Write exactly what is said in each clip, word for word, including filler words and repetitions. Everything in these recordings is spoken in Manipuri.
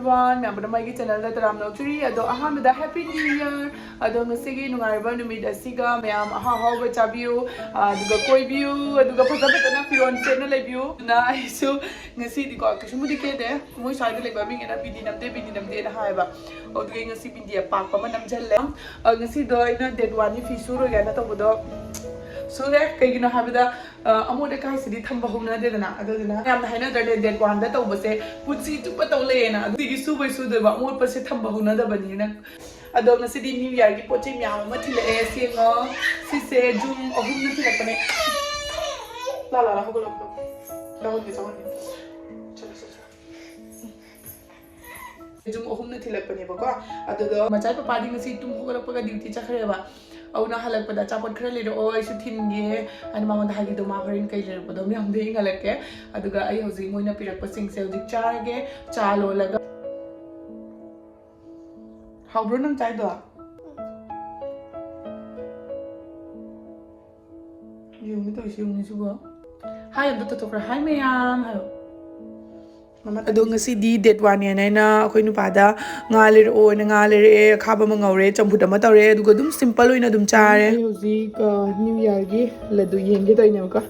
One, ꯃꯌꯥꯝ ꯄꯨꯝꯅꯃꯛ ꯑꯩꯒꯤ ꯆꯦꯅꯦꯜꯗ ꯇꯔꯥꯝꯅ ꯑꯣꯛꯆꯔꯤ꯫ ꯑꯗꯣ ꯑꯍꯥꯟꯕꯗ Happy New Year꯫ ꯑꯗꯣ ꯉꯁꯤꯒꯤ ꯅꯨꯡꯉꯥꯏꯔꯕ ꯅꯨꯃꯤꯠ ꯑꯁꯤꯒ ꯃꯌꯥꯝ ꯑꯍꯥꯎ ꯑꯍꯥꯎꯕ ꯆꯥꯕꯤꯌꯨ, ꯑꯗꯨꯒ ꯀꯣꯏꯕꯤꯌꯨ, ꯑꯗꯨꯒ ꯐꯖ ꯐꯖꯅ ꯐꯤꯔꯣꯜ ꯁꯦꯠꯅ ꯂꯩꯕꯤꯌꯨ꯫ ꯑꯗꯨꯅ ꯑꯩꯁꯨ ꯉꯁꯤꯗꯤꯀꯣ ꯀꯩꯁꯨꯝꯕꯨꯗꯤ ꯀꯦꯗꯦ꯫ ꯃꯣꯏ ꯁ꯭ꯋꯥꯏꯗ ꯂꯩꯕ ꯃꯤꯉꯩꯅ ꯕꯤꯟꯗꯤ ꯅꯝꯗꯦ, ꯕꯤꯟꯗꯤ ꯅꯝꯗꯦꯅ ꯍꯥꯏꯌꯦꯕ꯫ ꯑꯗꯨꯒꯤ ꯉꯁꯤ ꯕꯤꯟꯗꯤ ꯑꯄꯥꯛꯄ ꯑꯃ ꯅꯝꯁꯤꯜꯂꯦ꯫ ꯑ, ꯉꯁꯤꯗꯣ ꯑꯩꯅ date one ꯒꯤ ꯐꯤ ꯁꯨꯔꯣꯏ ꯀꯥꯏꯅ ꯇꯧꯕꯗꯣ ꯁꯨꯔꯦ꯫ ꯀꯩꯒꯤꯅꯣ ꯍꯥꯏꯕꯗ, ꯑ, ꯑꯃꯣꯠ ꯑꯀꯥꯏꯁꯤꯗꯤ ꯊꯝꯕ ꯍꯧꯅꯗꯦꯗꯅ꯫ ꯑꯗꯨꯗꯨꯅ ꯌꯥꯝꯅ ꯍꯥꯏꯅꯗ꯭ꯔꯅꯦ, date one ꯗ ꯇꯧꯕꯁꯦ ꯄꯨꯟꯁꯤ ꯆꯨꯞꯄ ꯇꯧ ꯂꯩꯌꯦꯅ꯫ ꯑꯗꯨꯒꯤ ꯁꯨꯕꯩ ꯁꯨꯗꯣꯏꯕ, ꯑꯃꯣꯠꯄꯁꯦ ꯊꯝꯕ ꯍꯧꯅꯗꯕꯅꯤꯅ꯫ ꯑꯗꯣ ꯉꯁꯤꯗꯤ New Year ꯒꯤ ꯄꯣꯠ ꯆꯩ ꯃꯌꯥꯝ ꯑꯃ ꯊꯤꯜꯂꯛꯑꯦ꯫ ꯁꯦꯡꯉꯣ, ꯁꯤꯁꯦ ꯖꯨꯝ ꯑꯍꯨꯝꯅ ꯊꯤꯜꯂꯛꯄꯅꯦ꯫ ꯂꯥ, ꯂꯥ, ꯂꯥ, ꯍꯧꯒꯠꯂꯣ, ꯍꯧꯒꯠꯂꯣ꯫ ꯆꯥꯍꯟꯒꯦ, ꯆꯥꯍꯟꯒꯦ꯫ ꯆꯠꯂꯣ, ꯆꯠꯂꯣ, ꯆꯠꯂꯣ꯫ ꯖꯨꯝ ꯑꯍꯨꯝꯅ ꯊꯤꯜꯂꯛꯄꯅꯦꯕꯀꯣ꯫ ꯑꯗꯨꯗꯣ ꯃꯆꯥꯏ ꯄꯄꯥꯗꯤ ꯉꯁꯤ ꯇꯨꯝ ꯍꯧꯒꯠꯂꯛꯄꯒ duty ꯆꯠꯈ꯭ꯔꯦꯕ꯫ ꯑꯗꯨꯅ ꯍꯜꯂꯛꯄꯗ ꯑꯆꯥꯄꯣꯠ ꯈꯔ ꯂꯩꯔꯛꯑꯣ, ꯑꯩꯁꯨ ꯊꯤꯟꯒꯦ ꯍꯥꯏꯅ ꯃꯉꯣꯟꯗ ꯍꯥꯏꯈꯤꯗꯣ, ꯃꯥ ꯍꯣꯔꯦꯟ ꯀꯩ ꯂꯩꯔꯛꯄꯗꯣ ꯃꯌꯥꯝꯗꯣ ꯌꯦꯡꯍꯜꯂꯛꯀꯦ꯫ ꯑꯗꯨꯒ ꯑꯩ ꯍꯧꯖꯤꯛ ꯃꯣꯏꯅ ꯄꯤꯔꯛꯄꯁꯤꯡꯁꯦ ꯍꯧꯖꯤꯛ ꯆꯥꯔꯒꯦ, ꯆꯥ ꯂꯣꯜꯂꯒ꯫ ꯍꯥꯎꯕ꯭ꯔꯣ ꯅꯪ ꯆꯥꯏꯗꯣ? ꯌꯦꯡꯉꯨꯅꯦ ꯇꯧꯔꯤꯁꯦ, ꯌꯦꯡꯉꯨꯅꯦ ꯁꯤꯕꯣ꯫ Hi ꯑꯝꯇ ꯇꯧꯊꯣꯛꯈ꯭ꯔꯣ, hi ꯃꯌꯥꯝ ꯍꯥꯏꯌꯣ꯫ ꯃꯃꯥ ꯑꯗꯣ ꯉꯁꯤꯗꯤ date one ꯅꯦꯅ ꯑꯩꯅ ꯑꯩꯈꯣꯏ ꯅꯨꯄꯥꯗ ꯉꯥ ꯂꯩꯔꯛꯑꯣꯅ ꯉꯥ ꯂꯩꯔꯛꯑꯦ, ꯑꯈꯥꯕ ꯑꯃ ꯉꯧꯔꯦ, ꯆꯝꯐꯨꯠ ꯑꯃ ꯇꯧꯔꯦ, ꯑꯗꯨꯒ ꯑꯗꯨꯝ simple ꯑꯣꯏꯅ ꯑꯗꯨꯝ ꯆꯥꯔꯦ꯫ ꯑꯩ ꯍꯧꯖꯤꯛ, ꯑ, New Year ꯒꯤ ꯂꯗꯨ ꯌꯦꯟꯒꯦ ꯇꯧꯔꯤꯅꯦꯕꯀꯣ꯫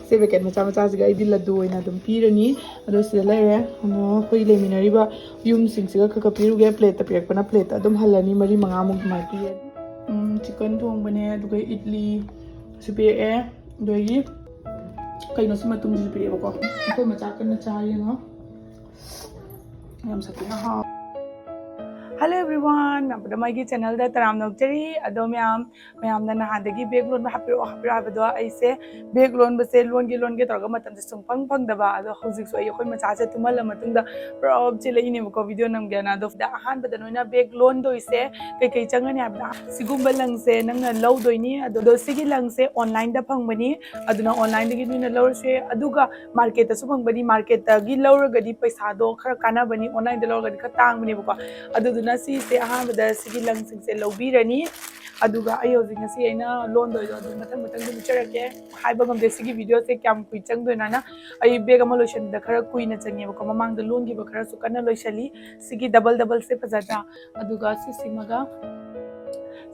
ꯁꯤ packet ꯃꯆꯥ ꯃꯆꯥꯁꯤꯒ ꯑꯩꯗꯤ ꯂꯗꯨ ꯑꯣꯏꯅ ꯑꯗꯨꯝ ꯄꯤꯔꯅꯤ꯫ ꯑꯗꯣ ꯁꯤꯗ ꯂꯩꯔꯦ꯫ ꯑꯗꯣ ꯑꯩꯈꯣꯏ ꯂꯩꯃꯤꯟꯅꯔꯤꯕ ꯌꯨꯝꯁꯤꯡꯁꯤꯒ ꯈꯔ ꯈꯔ ꯄꯤꯔꯨꯒꯦ꯫ Plate ꯇ ꯄꯤꯔꯛꯄꯅ plate ꯇ ꯑꯗꯨꯝ ꯍꯜꯂꯅꯤ, ꯃꯔꯤ ꯃꯉꯥꯃꯨꯛ ꯑꯗꯨꯃꯥꯏꯅ ꯄꯤꯔꯅꯤ꯫ ꯎꯝ, chicken ꯊꯣꯡꯕꯅꯦ, ꯑꯗꯨꯒ ꯏꯗꯂꯤꯁꯨ ꯄꯤꯔꯛꯑꯦ, ꯑꯗꯒꯤ ꯀꯩꯅꯣ ꯁꯤ ꯃꯇꯨꯝꯁꯤꯁꯨ ꯄꯤꯔꯛꯑꯦꯕꯀꯣ꯫ ꯑꯩꯈꯣꯏ ꯃꯆꯥ ꯀꯟꯅ ꯆꯥꯔꯤ, ꯌꯦꯡꯉꯣ꯫ ꯌꯥꯝ ꯁꯥꯊꯤꯅ ꯍꯥꯎ꯫ Hello everyone, ꯃꯌꯥꯝ ꯄꯨꯝꯅꯃꯛ ꯑꯩꯒꯤ channel ꯗ ꯇꯔꯥꯝꯅ ꯑꯣꯛꯆꯔꯤ꯫ ꯑꯗꯣ ꯃꯌꯥꯝ, ꯃꯌꯥꯝꯅ ꯅꯍꯥꯟꯗꯒꯤ bag ꯂꯣꯟꯕ ꯍꯥꯞꯄꯤꯔꯛꯑꯣ, ꯍꯥꯞꯄꯤꯔꯛꯑꯣ ꯍꯥꯏꯕꯗꯣ, ꯑꯩꯁꯦ bag ꯂꯣꯟꯕꯁꯦ ꯂꯣꯟꯒꯦ, ꯂꯣꯟꯒꯦ ꯇꯧꯔꯒ ꯃꯇꯝꯁꯦ ꯁꯨꯡꯐꯪ ꯐꯪꯗꯕ꯫ ꯑꯗꯣ ꯍꯧꯖꯤꯛꯁꯨ ꯑꯩ ꯑꯩꯈꯣꯏ ꯃꯆꯥꯁꯦ ꯇꯨꯝꯍꯜꯂ ꯃꯇꯨꯡꯗ ꯄꯨꯔꯥ ꯆꯦꯜꯂꯛꯏꯅꯦꯕꯀꯣ video ꯅꯝꯒꯦꯅ꯫ ꯑꯗꯣ ꯁꯤꯗ ꯑꯍꯥꯟꯕꯗ ꯅꯣꯏꯅ bag ꯂꯣꯟꯗꯣꯏꯁꯦ ꯀꯩꯀꯩ ꯆꯪꯒꯅꯤ ꯍꯥꯏꯕꯗ, ꯁꯤꯒꯨꯝꯕ ꯂꯪꯁꯦ ꯅꯪꯅ ꯂꯧꯗꯣꯏꯅꯤ꯫ ꯑꯗꯣ, ꯑꯗꯣ ꯁꯤꯒꯤ ꯂꯪꯁꯦ online ꯗ ꯐꯪꯕꯅꯤ, ꯑꯗꯨꯅ online ꯗꯒꯤ ꯅꯣꯏꯅ ꯂꯧꯔꯁꯨ ꯌꯥꯏ꯫ ꯑꯗꯨꯒ market ꯇꯁꯨ ꯐꯪꯕꯅꯤ, market ꯇꯒꯤ ꯂꯧꯔꯒꯗꯤ ꯄꯩꯁꯥꯗꯣ ꯈꯔ ꯀꯥꯟꯅꯕꯅꯤ, online ꯗ ꯂꯧꯔꯒꯗꯤ ꯈꯔ ꯇꯥꯡꯕꯅꯦꯕꯀꯣ꯫ ꯑꯗꯨꯗꯨꯅ ꯁꯤꯁꯦ ꯑꯍꯥꯟꯕꯗ ꯁꯤꯒꯤ ꯂꯪꯁꯤꯡꯁꯦ ꯂꯧꯕꯤꯔꯅꯤ꯫ ꯑꯗꯨꯒ ꯑꯩ ꯍꯧꯖꯤꯛ ꯉꯁꯤ ꯑꯩꯅ ꯂꯣꯟꯗꯣꯏꯗꯣ ꯑꯗꯨꯝ ꯃꯊꯪ ꯃꯊꯪ ꯑꯗꯨꯝ ꯎꯠꯆꯔꯛꯀꯦ꯫ ꯍꯥꯏꯕ ꯉꯝꯗꯦ ꯁꯤꯒꯤ ꯚꯤꯗꯤꯑꯣꯁꯦ ꯀꯌꯥꯝ ꯀꯨꯏ ꯆꯪꯗꯣꯏꯅꯣꯅ꯫ ꯑꯩ ꯕꯦꯒ ꯑꯃ ꯂꯣꯏꯁꯟꯕꯗ ꯈꯔ ꯀꯨꯏꯅ ꯆꯪꯉꯦꯕꯀꯣ, ꯃꯃꯥꯡꯗ ꯂꯣꯟꯈꯤꯕ ꯈꯔꯁꯨ ꯀꯟꯅ ꯂꯣꯏꯁꯜꯂꯤ꯫ ꯁꯤꯒꯤ ꯗꯕꯜ ꯗꯕꯜꯁꯦ ꯐꯖꯗ꯭ꯔꯥ? ꯑꯗꯨꯒ ꯁꯤꯁꯤꯃꯒ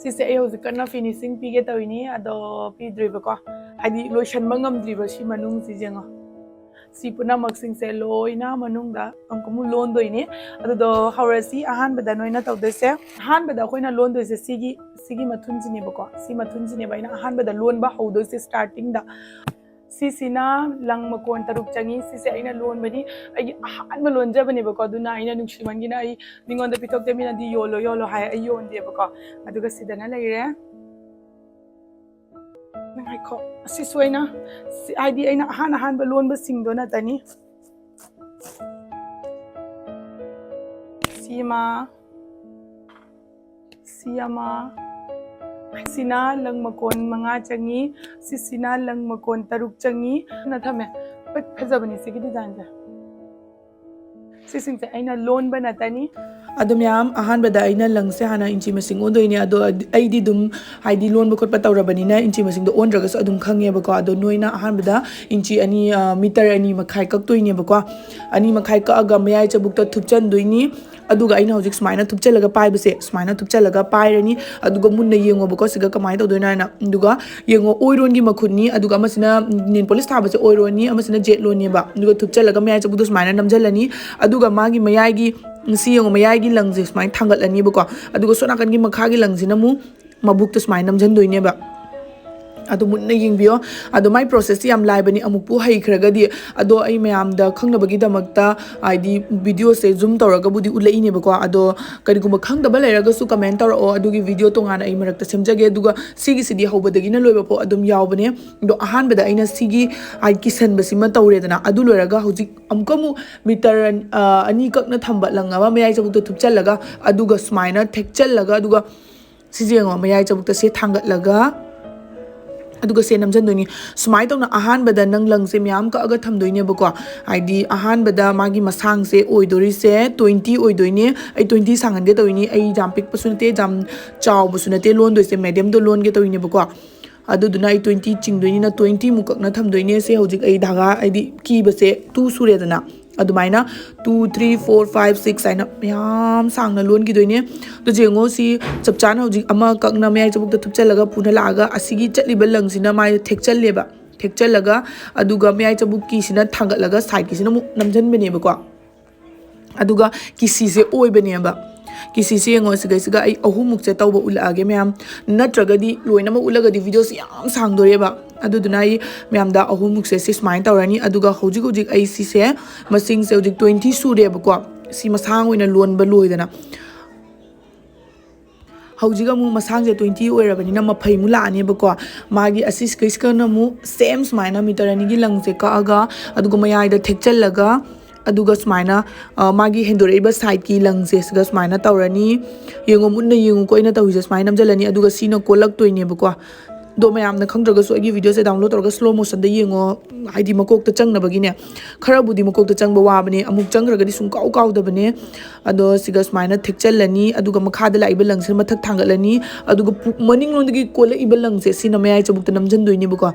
ꯁꯤꯁꯦ ꯑꯩ ꯍꯧꯖꯤꯛ ꯀꯟꯅ ꯐꯤꯅꯤꯁꯤꯡ ꯄꯤꯒꯦ ꯇꯧꯔꯤꯅꯤ, ꯑꯗꯣ ꯄꯤꯗ꯭ꯔꯤꯕꯀꯣ, ꯍꯥꯏꯗꯤ ꯂꯣꯏꯁꯟꯕ ꯉꯝꯗ꯭ꯔꯤꯕ ꯁꯤ ꯃꯅꯨꯡꯁꯤ ꯌꯦꯡꯉꯣ꯫ ꯁꯤ ꯄꯨꯝꯅꯃꯛꯁꯤꯡꯁꯦ ꯂꯣꯏꯅ ꯃꯅꯨꯡꯗ ꯑꯃꯨꯛ ꯑꯃꯨꯛ ꯂꯣꯟꯗꯣꯏꯅꯤ꯫ ꯑꯗꯨꯗꯣ ꯍꯧꯔꯁꯤ꯫ ꯑꯍꯥꯟꯕꯗ ꯅꯣꯏꯅ ꯇꯧꯗꯣꯏꯁꯦ, ꯑꯍꯥꯟꯕꯗ ꯑꯩꯈꯣꯏꯅ ꯂꯣꯟꯗꯣꯏꯁꯦ ꯁꯤꯒꯤ ꯁꯤꯒꯤ ꯃꯊꯨꯟꯁꯤꯅꯦꯕꯀꯣ꯫ ꯁꯤ ꯃꯊꯨꯟꯁꯤꯅꯦꯕ ꯑꯩꯅ ꯑꯍꯥꯟꯕꯗ ꯂꯣꯟꯕ ꯍꯧꯗꯣꯏꯁꯦ ꯁ꯭ꯇꯥꯔꯇꯤꯡꯗ꯫ ꯁꯤꯁꯤꯅ ꯂꯪ ꯃꯀꯣꯟ ꯇꯔꯨꯛ ꯆꯪꯉꯤ꯫ ꯁꯤꯁꯦ ꯑꯩꯅ ꯂꯣꯟꯕꯅꯤ, ꯑꯩꯒꯤ ꯑꯍꯥꯟꯕ ꯂꯣꯟꯖꯕꯅꯦꯕꯀꯣ, ꯑꯗꯨꯅ ꯑꯩꯅ ꯅꯨꯡꯁꯤꯃꯟꯒꯤꯅ ꯑꯩ ꯃꯤꯉꯣꯟꯗ ꯄꯤꯊꯣꯛꯇꯦ꯫ ꯃꯤꯅꯗꯤ "ꯌꯣꯜꯂꯣ, ꯌꯣꯜꯂꯣ" ꯍꯥꯏ, ꯑꯩ ꯌꯣꯟꯗꯦꯕꯀꯣ꯫ ꯑꯗꯨꯒ ꯁꯤꯗꯅ ꯂꯩꯔꯦ꯫ ꯉꯥꯏꯈꯣ, ꯑꯁꯤꯁꯨ ꯑꯩꯅ ꯁꯤ-, ꯍꯥꯏꯗꯤ ꯑꯩꯅ ꯑꯍꯥꯟ ꯑꯍꯥꯟꯕ ꯂꯣꯟꯕꯁꯤꯡꯗꯣ ꯅꯠꯇꯅꯤ꯫ ꯁꯤꯃ, ꯁꯤ ꯑꯃ, ꯁꯤꯅ ꯂꯪ ꯃꯀꯣꯟ ꯃꯉꯥ ꯆꯪꯉꯤ, ꯁꯤꯁꯤꯅ ꯂꯪ ꯃꯀꯣꯟ ꯇꯔꯨꯛ ꯆꯪꯉꯤ꯫ ꯐꯖꯅ ꯊꯝꯃꯦ꯫ ꯍꯣꯏ, ꯐꯖꯕꯅꯤ ꯁꯤꯒꯤ ꯗꯤꯖꯥꯏꯟꯁꯦ꯫ ꯁꯤꯁꯤꯡꯁꯦ ꯑꯩꯅ ꯂꯣꯟꯕ ꯅꯠꯇꯅꯤ꯫ ꯑꯗꯣ ꯃꯌꯥꯝ, ꯑꯍꯥꯟꯕꯗ ꯑꯩꯅ ꯂꯪꯁꯦ ꯍꯥꯟꯅ ꯏꯟꯆꯤ ꯃꯁꯤꯡ ꯑꯣꯟꯗꯣꯏꯅꯦ꯫ ꯑꯗꯣ ꯑꯩꯗꯤ ꯑꯗꯨꯝ, ꯍꯥꯏꯗꯤ, ꯂꯣꯟꯕ ꯈꯣꯠꯄ ꯇꯧꯔꯕꯅꯤꯅ ꯏꯟꯆꯤ ꯃꯁꯤꯡꯗꯣ ꯑꯣꯟꯗ꯭ꯔꯒꯁꯨ ꯑꯗꯨꯝ ꯈꯪꯉꯦꯕꯀꯣ꯫ ꯑꯗꯣ ꯅꯣꯏꯅ ꯑꯍꯥꯟꯕꯗ ꯏꯟꯆꯤ ꯑꯅꯤ, ꯑ, ꯃꯤꯇꯔ ꯑꯅꯤ ꯃꯈꯥꯏ ꯀꯛꯇꯣꯏꯅꯦꯕꯀꯣ꯫ ꯑꯅꯤ ꯃꯈꯥꯏ ꯀꯛꯑꯒ ꯃꯌꯥꯏ ꯆꯕꯨꯛꯇ ꯊꯨꯞꯆꯟꯗꯣꯏꯅꯤ꯫ ꯑꯗꯨꯒ ꯑꯩꯅ ꯍꯧꯖꯤꯛ ꯁꯨꯃꯥꯏꯅ ꯊꯨꯞꯆꯜꯂꯒ ꯄꯥꯏꯕꯁꯦ, ꯁꯨꯃꯥꯏꯅ ꯊꯨꯞꯆꯜꯂꯒ ꯄꯥꯏꯔꯅꯤ꯫ ꯑꯗꯨꯒ ꯃꯨꯟꯅ ꯌꯦꯡꯉꯣꯕꯀꯣ, ꯁꯤꯒ ꯀꯃꯥꯏꯅ ꯇꯧꯗꯣꯏꯅꯣ ꯍꯥꯏꯅ꯫ ꯑꯗꯨꯒ ꯌꯦꯡꯉꯣ, ꯑꯣꯏꯔꯣꯟꯒꯤ ꯃꯈꯨꯠꯅꯤ, ꯑꯗꯨꯒ ꯑꯃꯁꯤꯅ nail polish ꯊꯥꯕꯁꯦ ꯑꯣꯏꯔꯣꯟꯅꯤ, ꯑꯃꯁꯤꯅ ꯖꯦꯠꯂꯣꯟꯅꯦꯕ꯫ ꯑꯗꯨꯒ ꯊꯨꯞꯆꯜꯂꯒ ꯃꯌꯥꯏ ꯆꯕꯨꯛꯇꯣ ꯁꯨꯃꯥꯏꯅ ꯅꯝꯖꯜꯂꯅꯤ꯫ ꯑꯗꯨꯒ ꯃꯥꯒꯤ ꯃꯌꯥꯏꯒꯤ, ꯁꯤ ꯌꯦꯡꯉꯣ, ꯃꯌꯥꯏꯒꯤ ꯂꯪꯁꯦ ꯁꯨꯃꯥꯏꯅ ꯊꯥꯡꯒꯠꯂꯅꯤꯕꯀꯣ꯫ ꯑꯗꯨꯒ ꯁꯣꯝ ꯅꯥꯀꯟꯒꯤ ꯃꯈꯥꯒꯤ ꯂꯪꯁꯤꯅ ꯑꯃꯨꯛ ꯃꯕꯨꯛꯇ ꯁꯨꯃꯥꯏꯅ ꯅꯝꯖꯟꯗꯣꯏꯅꯦꯕ꯫ ꯑꯗꯨ ꯃꯨꯟꯅ ꯌꯦꯡꯕꯤꯌꯣ꯫ ꯑꯗꯣ ꯃꯥꯏ process ꯁꯤ ꯌꯥꯝ ꯂꯥꯏꯕꯅꯤ, ꯑꯃꯨꯛꯄꯨ ꯍꯩꯈ꯭ꯔꯒꯗꯤ꯫ ꯑꯗꯣ ꯑꯩ ꯃꯌꯥꯝꯗ ꯈꯪꯅꯕꯒꯤꯗꯃꯛꯇ, ꯍꯥꯏꯗꯤ, video ꯁꯦ zoom ꯇꯧꯔꯒꯕꯨꯗꯤ ꯎꯠꯂꯛꯏꯅꯦꯕꯀꯣ꯫ ꯑꯗꯣ ꯀꯔꯤꯒꯨꯝꯕ ꯈꯪꯗꯕ ꯂꯩꯔꯒꯁꯨ comment ꯇꯧꯔꯛꯑꯣ, ꯑꯗꯨꯒꯤ video ꯇꯣꯉꯥꯟꯅ ꯑꯩ ꯃꯔꯛꯇ ꯁꯦꯝꯖꯒꯦ꯫ ꯑꯗꯨꯒ ꯁꯤꯒꯤꯁꯤꯗꯤ ꯍꯧꯕꯗꯒꯤꯅ ꯂꯣꯏꯕ ꯐꯥꯎ ꯑꯗꯨꯝ ꯌꯥꯎꯕꯅꯦ꯫ ꯑꯗꯣ ꯑꯍꯥꯟꯕꯗ ꯑꯩꯅ ꯁꯤꯒꯤ, ꯍꯥꯏꯗꯤ, ꯀꯤꯁꯟꯕꯁꯤꯃ ꯇꯧꯔꯦꯗꯅ, ꯑꯗꯨ ꯂꯣꯏꯔꯒ ꯍꯧꯖꯤꯛ ꯑꯃꯨꯛꯀ ꯑꯃꯨꯛ ꯃꯤꯇꯔ ꯑꯅꯤ ꯀꯛꯅ ꯊꯝꯕ ꯂꯪ ꯑꯃ ꯃꯌꯥꯏ ꯆꯕꯨꯛꯇ ꯊꯨꯞꯆꯜꯂꯒ, ꯑꯗꯨꯒ ꯁꯨꯃꯥꯏꯅ ꯊꯦꯛꯆꯜꯂꯒ, ꯑꯗꯨꯒ ꯁꯤꯁꯦ ꯌꯦꯡꯉꯣ, ꯃꯌꯥꯏ ꯆꯕꯨꯛꯇ ꯁꯤ ꯊꯥꯡꯒꯠꯂꯒ, ꯑꯗꯨꯒ ꯁꯦ ꯅꯝꯁꯤꯟꯗꯣꯏꯅꯤ꯫ ꯁꯨꯃꯥꯏꯅ ꯇꯧꯅ ꯑꯍꯥꯟꯕꯗ ꯅꯪ ꯂꯪꯁꯦ ꯃꯌꯥꯝ ꯀꯛꯑꯒ ꯊꯝꯗꯣꯏꯅꯦꯕꯀꯣ꯫ ꯍꯥꯏꯗꯤ ꯑꯍꯥꯟꯕꯗ ꯃꯥꯒꯤ ꯃꯁꯥꯡꯁꯦ ꯑꯣꯏꯗꯣꯏꯔꯤꯁꯦ twenty ꯑꯣꯏꯗꯣꯏꯅꯦ꯫ ꯑꯩ twenty ꯁꯥꯡꯍꯟꯒꯦ ꯇꯧꯔꯤꯅꯤ꯫ ꯑꯩ ꯌꯥꯝ ꯄꯤꯛꯄꯁꯨ ꯅꯠꯇꯦ, ꯌꯥꯝ ꯆꯥꯎꯕꯁꯨ ꯅꯠꯇꯦ ꯂꯣꯟꯗꯣꯏꯁꯦ, ꯃꯦꯗꯤꯌꯝꯗꯣ ꯂꯣꯟꯒꯦ ꯇꯧꯔꯤꯅꯦꯕꯀꯣ꯫ ꯑꯗꯨꯗꯨꯅ ꯑꯩ twenty ꯆꯤꯡꯗꯣꯏꯅꯤꯅ twenty ꯃꯨꯛ ꯀꯛꯅ ꯊꯝꯗꯣꯏꯅꯦ꯫ ꯁꯦ ꯍꯧꯖꯤꯛ ꯑꯩ ꯙꯥꯒꯥ, ꯍꯥꯏꯗꯤ ꯀꯤꯕꯁꯦ two ꯁꯨꯔꯦꯗꯅ꯫ ꯑꯗꯨꯃꯥꯏꯅ two, three, four, five, six ꯍꯥꯏꯅ ꯃꯌꯥꯝ ꯁꯥꯡꯅ ꯂꯣꯟꯈꯤꯗꯣꯏꯅꯦ꯫ ꯑꯗꯨ ꯌꯦꯡꯉꯣ, ꯁꯤ ꯆꯞ ꯆꯥꯅ ꯍꯧꯖꯤꯛ ꯑꯃ ꯀꯛꯅ ꯃꯌꯥꯏ ꯆꯕꯨꯛꯇ ꯊꯨꯞꯆꯜꯂꯒ ꯄꯨꯅ ꯂꯥꯛꯑꯒ ꯑꯁꯤꯒꯤ ꯆꯠꯂꯤꯕ ꯂꯪꯁꯤꯅ ꯃꯥꯏꯗ ꯊꯦꯛꯆꯜꯂꯦꯕ꯫ ꯊꯦꯛꯆꯜꯂꯒ ꯑꯗꯨꯒ ꯃꯌꯥꯏ ꯆꯕꯨꯛꯀꯤꯁꯤꯅ ꯊꯥꯡꯒꯠꯂꯒ ꯁꯥꯏꯠꯀꯤꯁꯤꯅ ꯑꯃꯨꯛ ꯅꯝꯁꯤꯟꯕꯅꯦꯕꯀꯣ꯫ ꯑꯗꯨꯒ ꯀꯤꯁꯤꯁꯦ ꯑꯣꯏꯕꯅꯦꯕ꯫ ꯀꯤꯁꯤꯁꯦ ꯌꯦꯡꯉꯣ, ꯁꯤꯒꯩꯁꯤꯒ ꯑꯩ ꯑꯍꯨꯝꯃꯨꯛꯁꯦ ꯇꯧꯕ ꯎꯠꯂꯛꯑꯒꯦ ꯃꯌꯥꯝ꯫ ꯅꯠꯇ꯭ꯔꯒꯗꯤ ꯂꯣꯏꯅꯃꯛ ꯎꯠꯂꯒꯗꯤ ꯚꯤꯗꯤꯑꯣꯁꯦ ꯌꯥꯝ ꯁꯥꯡꯗꯣꯔꯦꯕ꯫ ꯑꯗꯨꯗꯨꯅ ꯑꯩ ꯃꯌꯥꯝꯗ ꯑꯍꯨꯝꯃꯨꯛꯁꯦ ꯁꯤ ꯁꯨꯃꯥꯏꯅ ꯇꯧꯔꯅꯤ꯫ ꯑꯗꯨꯒ ꯍꯧꯖꯤꯛ ꯍꯧꯖꯤꯛ ꯑꯩ ꯁꯤꯁꯦ ꯃꯁꯤꯡꯁꯦ ꯍꯧꯖꯤꯛ twenty ꯁꯨꯔꯦꯕꯀꯣ꯫ ꯁꯤ ꯃꯁꯥꯡ ꯑꯣꯏꯅ ꯂꯣꯟꯕ ꯂꯣꯏꯗꯅ꯫ ꯍꯧꯖꯤꯛ ꯑꯃꯨꯛ ꯃꯁꯥꯡꯁꯦ twenty ꯑꯣꯏꯔꯕꯅꯤꯅ ꯃꯐꯩꯃꯨꯛ ꯂꯥꯛꯑꯅꯦꯕꯀꯣ꯫ ꯃꯥꯒꯤ ꯑꯁꯤ ꯁꯤꯒꯩꯁꯤꯒꯅ ꯑꯃꯨꯛ ꯁꯦꯝ ꯁꯨꯃꯥꯏꯅ ꯃꯤꯇꯔ ꯑꯅꯤꯒꯤ ꯂꯪꯁꯦ ꯀꯛꯑꯒ, ꯑꯗꯨꯒ ꯃꯌꯥꯏꯗ ꯊꯦꯛꯆꯜꯂꯒ, ꯑꯗꯨꯒ ꯁꯨꯃꯥꯏꯅ, ꯑ, ꯃꯥꯒꯤ ꯍꯦꯟꯗꯣꯔꯛꯏꯕ ꯁꯥꯏꯠꯀꯤ ꯂꯪꯁꯦ ꯁꯤꯒ ꯁꯨꯃꯥꯏꯅ ꯇꯧꯔꯅꯤ꯫ ꯌꯦꯡꯉꯣ, ꯃꯨꯟꯅ ꯌꯦꯡꯉꯨꯀꯣ, ꯑꯩꯅ ꯇꯧꯔꯤꯁꯦ ꯁꯨꯃꯥꯏꯅ ꯅꯝꯁꯤꯜꯂꯅꯤ, ꯑꯗꯨꯒ ꯁꯤꯅ ꯀꯣꯜꯂꯛꯇꯣꯏꯅꯦꯕꯀꯣ꯫ ꯑꯗꯣ ꯃꯌꯥꯝꯅ ꯈꯪꯗ꯭ꯔꯒꯁꯨ ꯑꯩꯒꯤ ꯚꯤꯗꯤꯑꯣꯁꯦ download ꯇꯧꯔꯒ slow motionꯗ ꯌꯦꯡꯉꯣ, ꯍꯥꯏꯗꯤ ꯃꯀꯣꯛꯇ ꯆꯪꯅꯕꯒꯤꯅꯦ꯫ ꯈꯔꯕꯨꯗꯤ ꯃꯀꯣꯛꯇ ꯆꯪꯕ ꯋꯥꯕꯅꯦ, ꯑꯃꯨꯛ ꯆꯪꯈ꯭ꯔꯒꯗꯤ ꯁꯨꯡꯀꯥꯎ ꯀꯥꯎꯗꯕꯅꯦ꯫ ꯑꯗꯣ ꯁꯤꯒ ꯁꯨꯃꯥꯏꯅ ꯊꯦꯛꯆꯜꯂꯅꯤ, ꯑꯗꯨꯒ ꯃꯈꯥꯗ ꯂꯥꯛꯏꯕ ꯂꯪꯁꯤꯅ ꯃꯊꯛ ꯊꯥꯡꯒꯠꯂꯅꯤ, ꯑꯗꯨꯒ ꯄꯨ-, ꯃꯅꯤꯡꯂꯣꯝꯗꯒꯤ ꯀꯣꯜꯂꯛꯏꯕ ꯂꯪꯁꯦ ꯁꯤꯅ ꯃꯌꯥꯏ ꯆꯕꯨꯛꯇ ꯅꯝꯁꯤꯟꯗꯣꯏꯅꯦꯕꯀꯣ꯫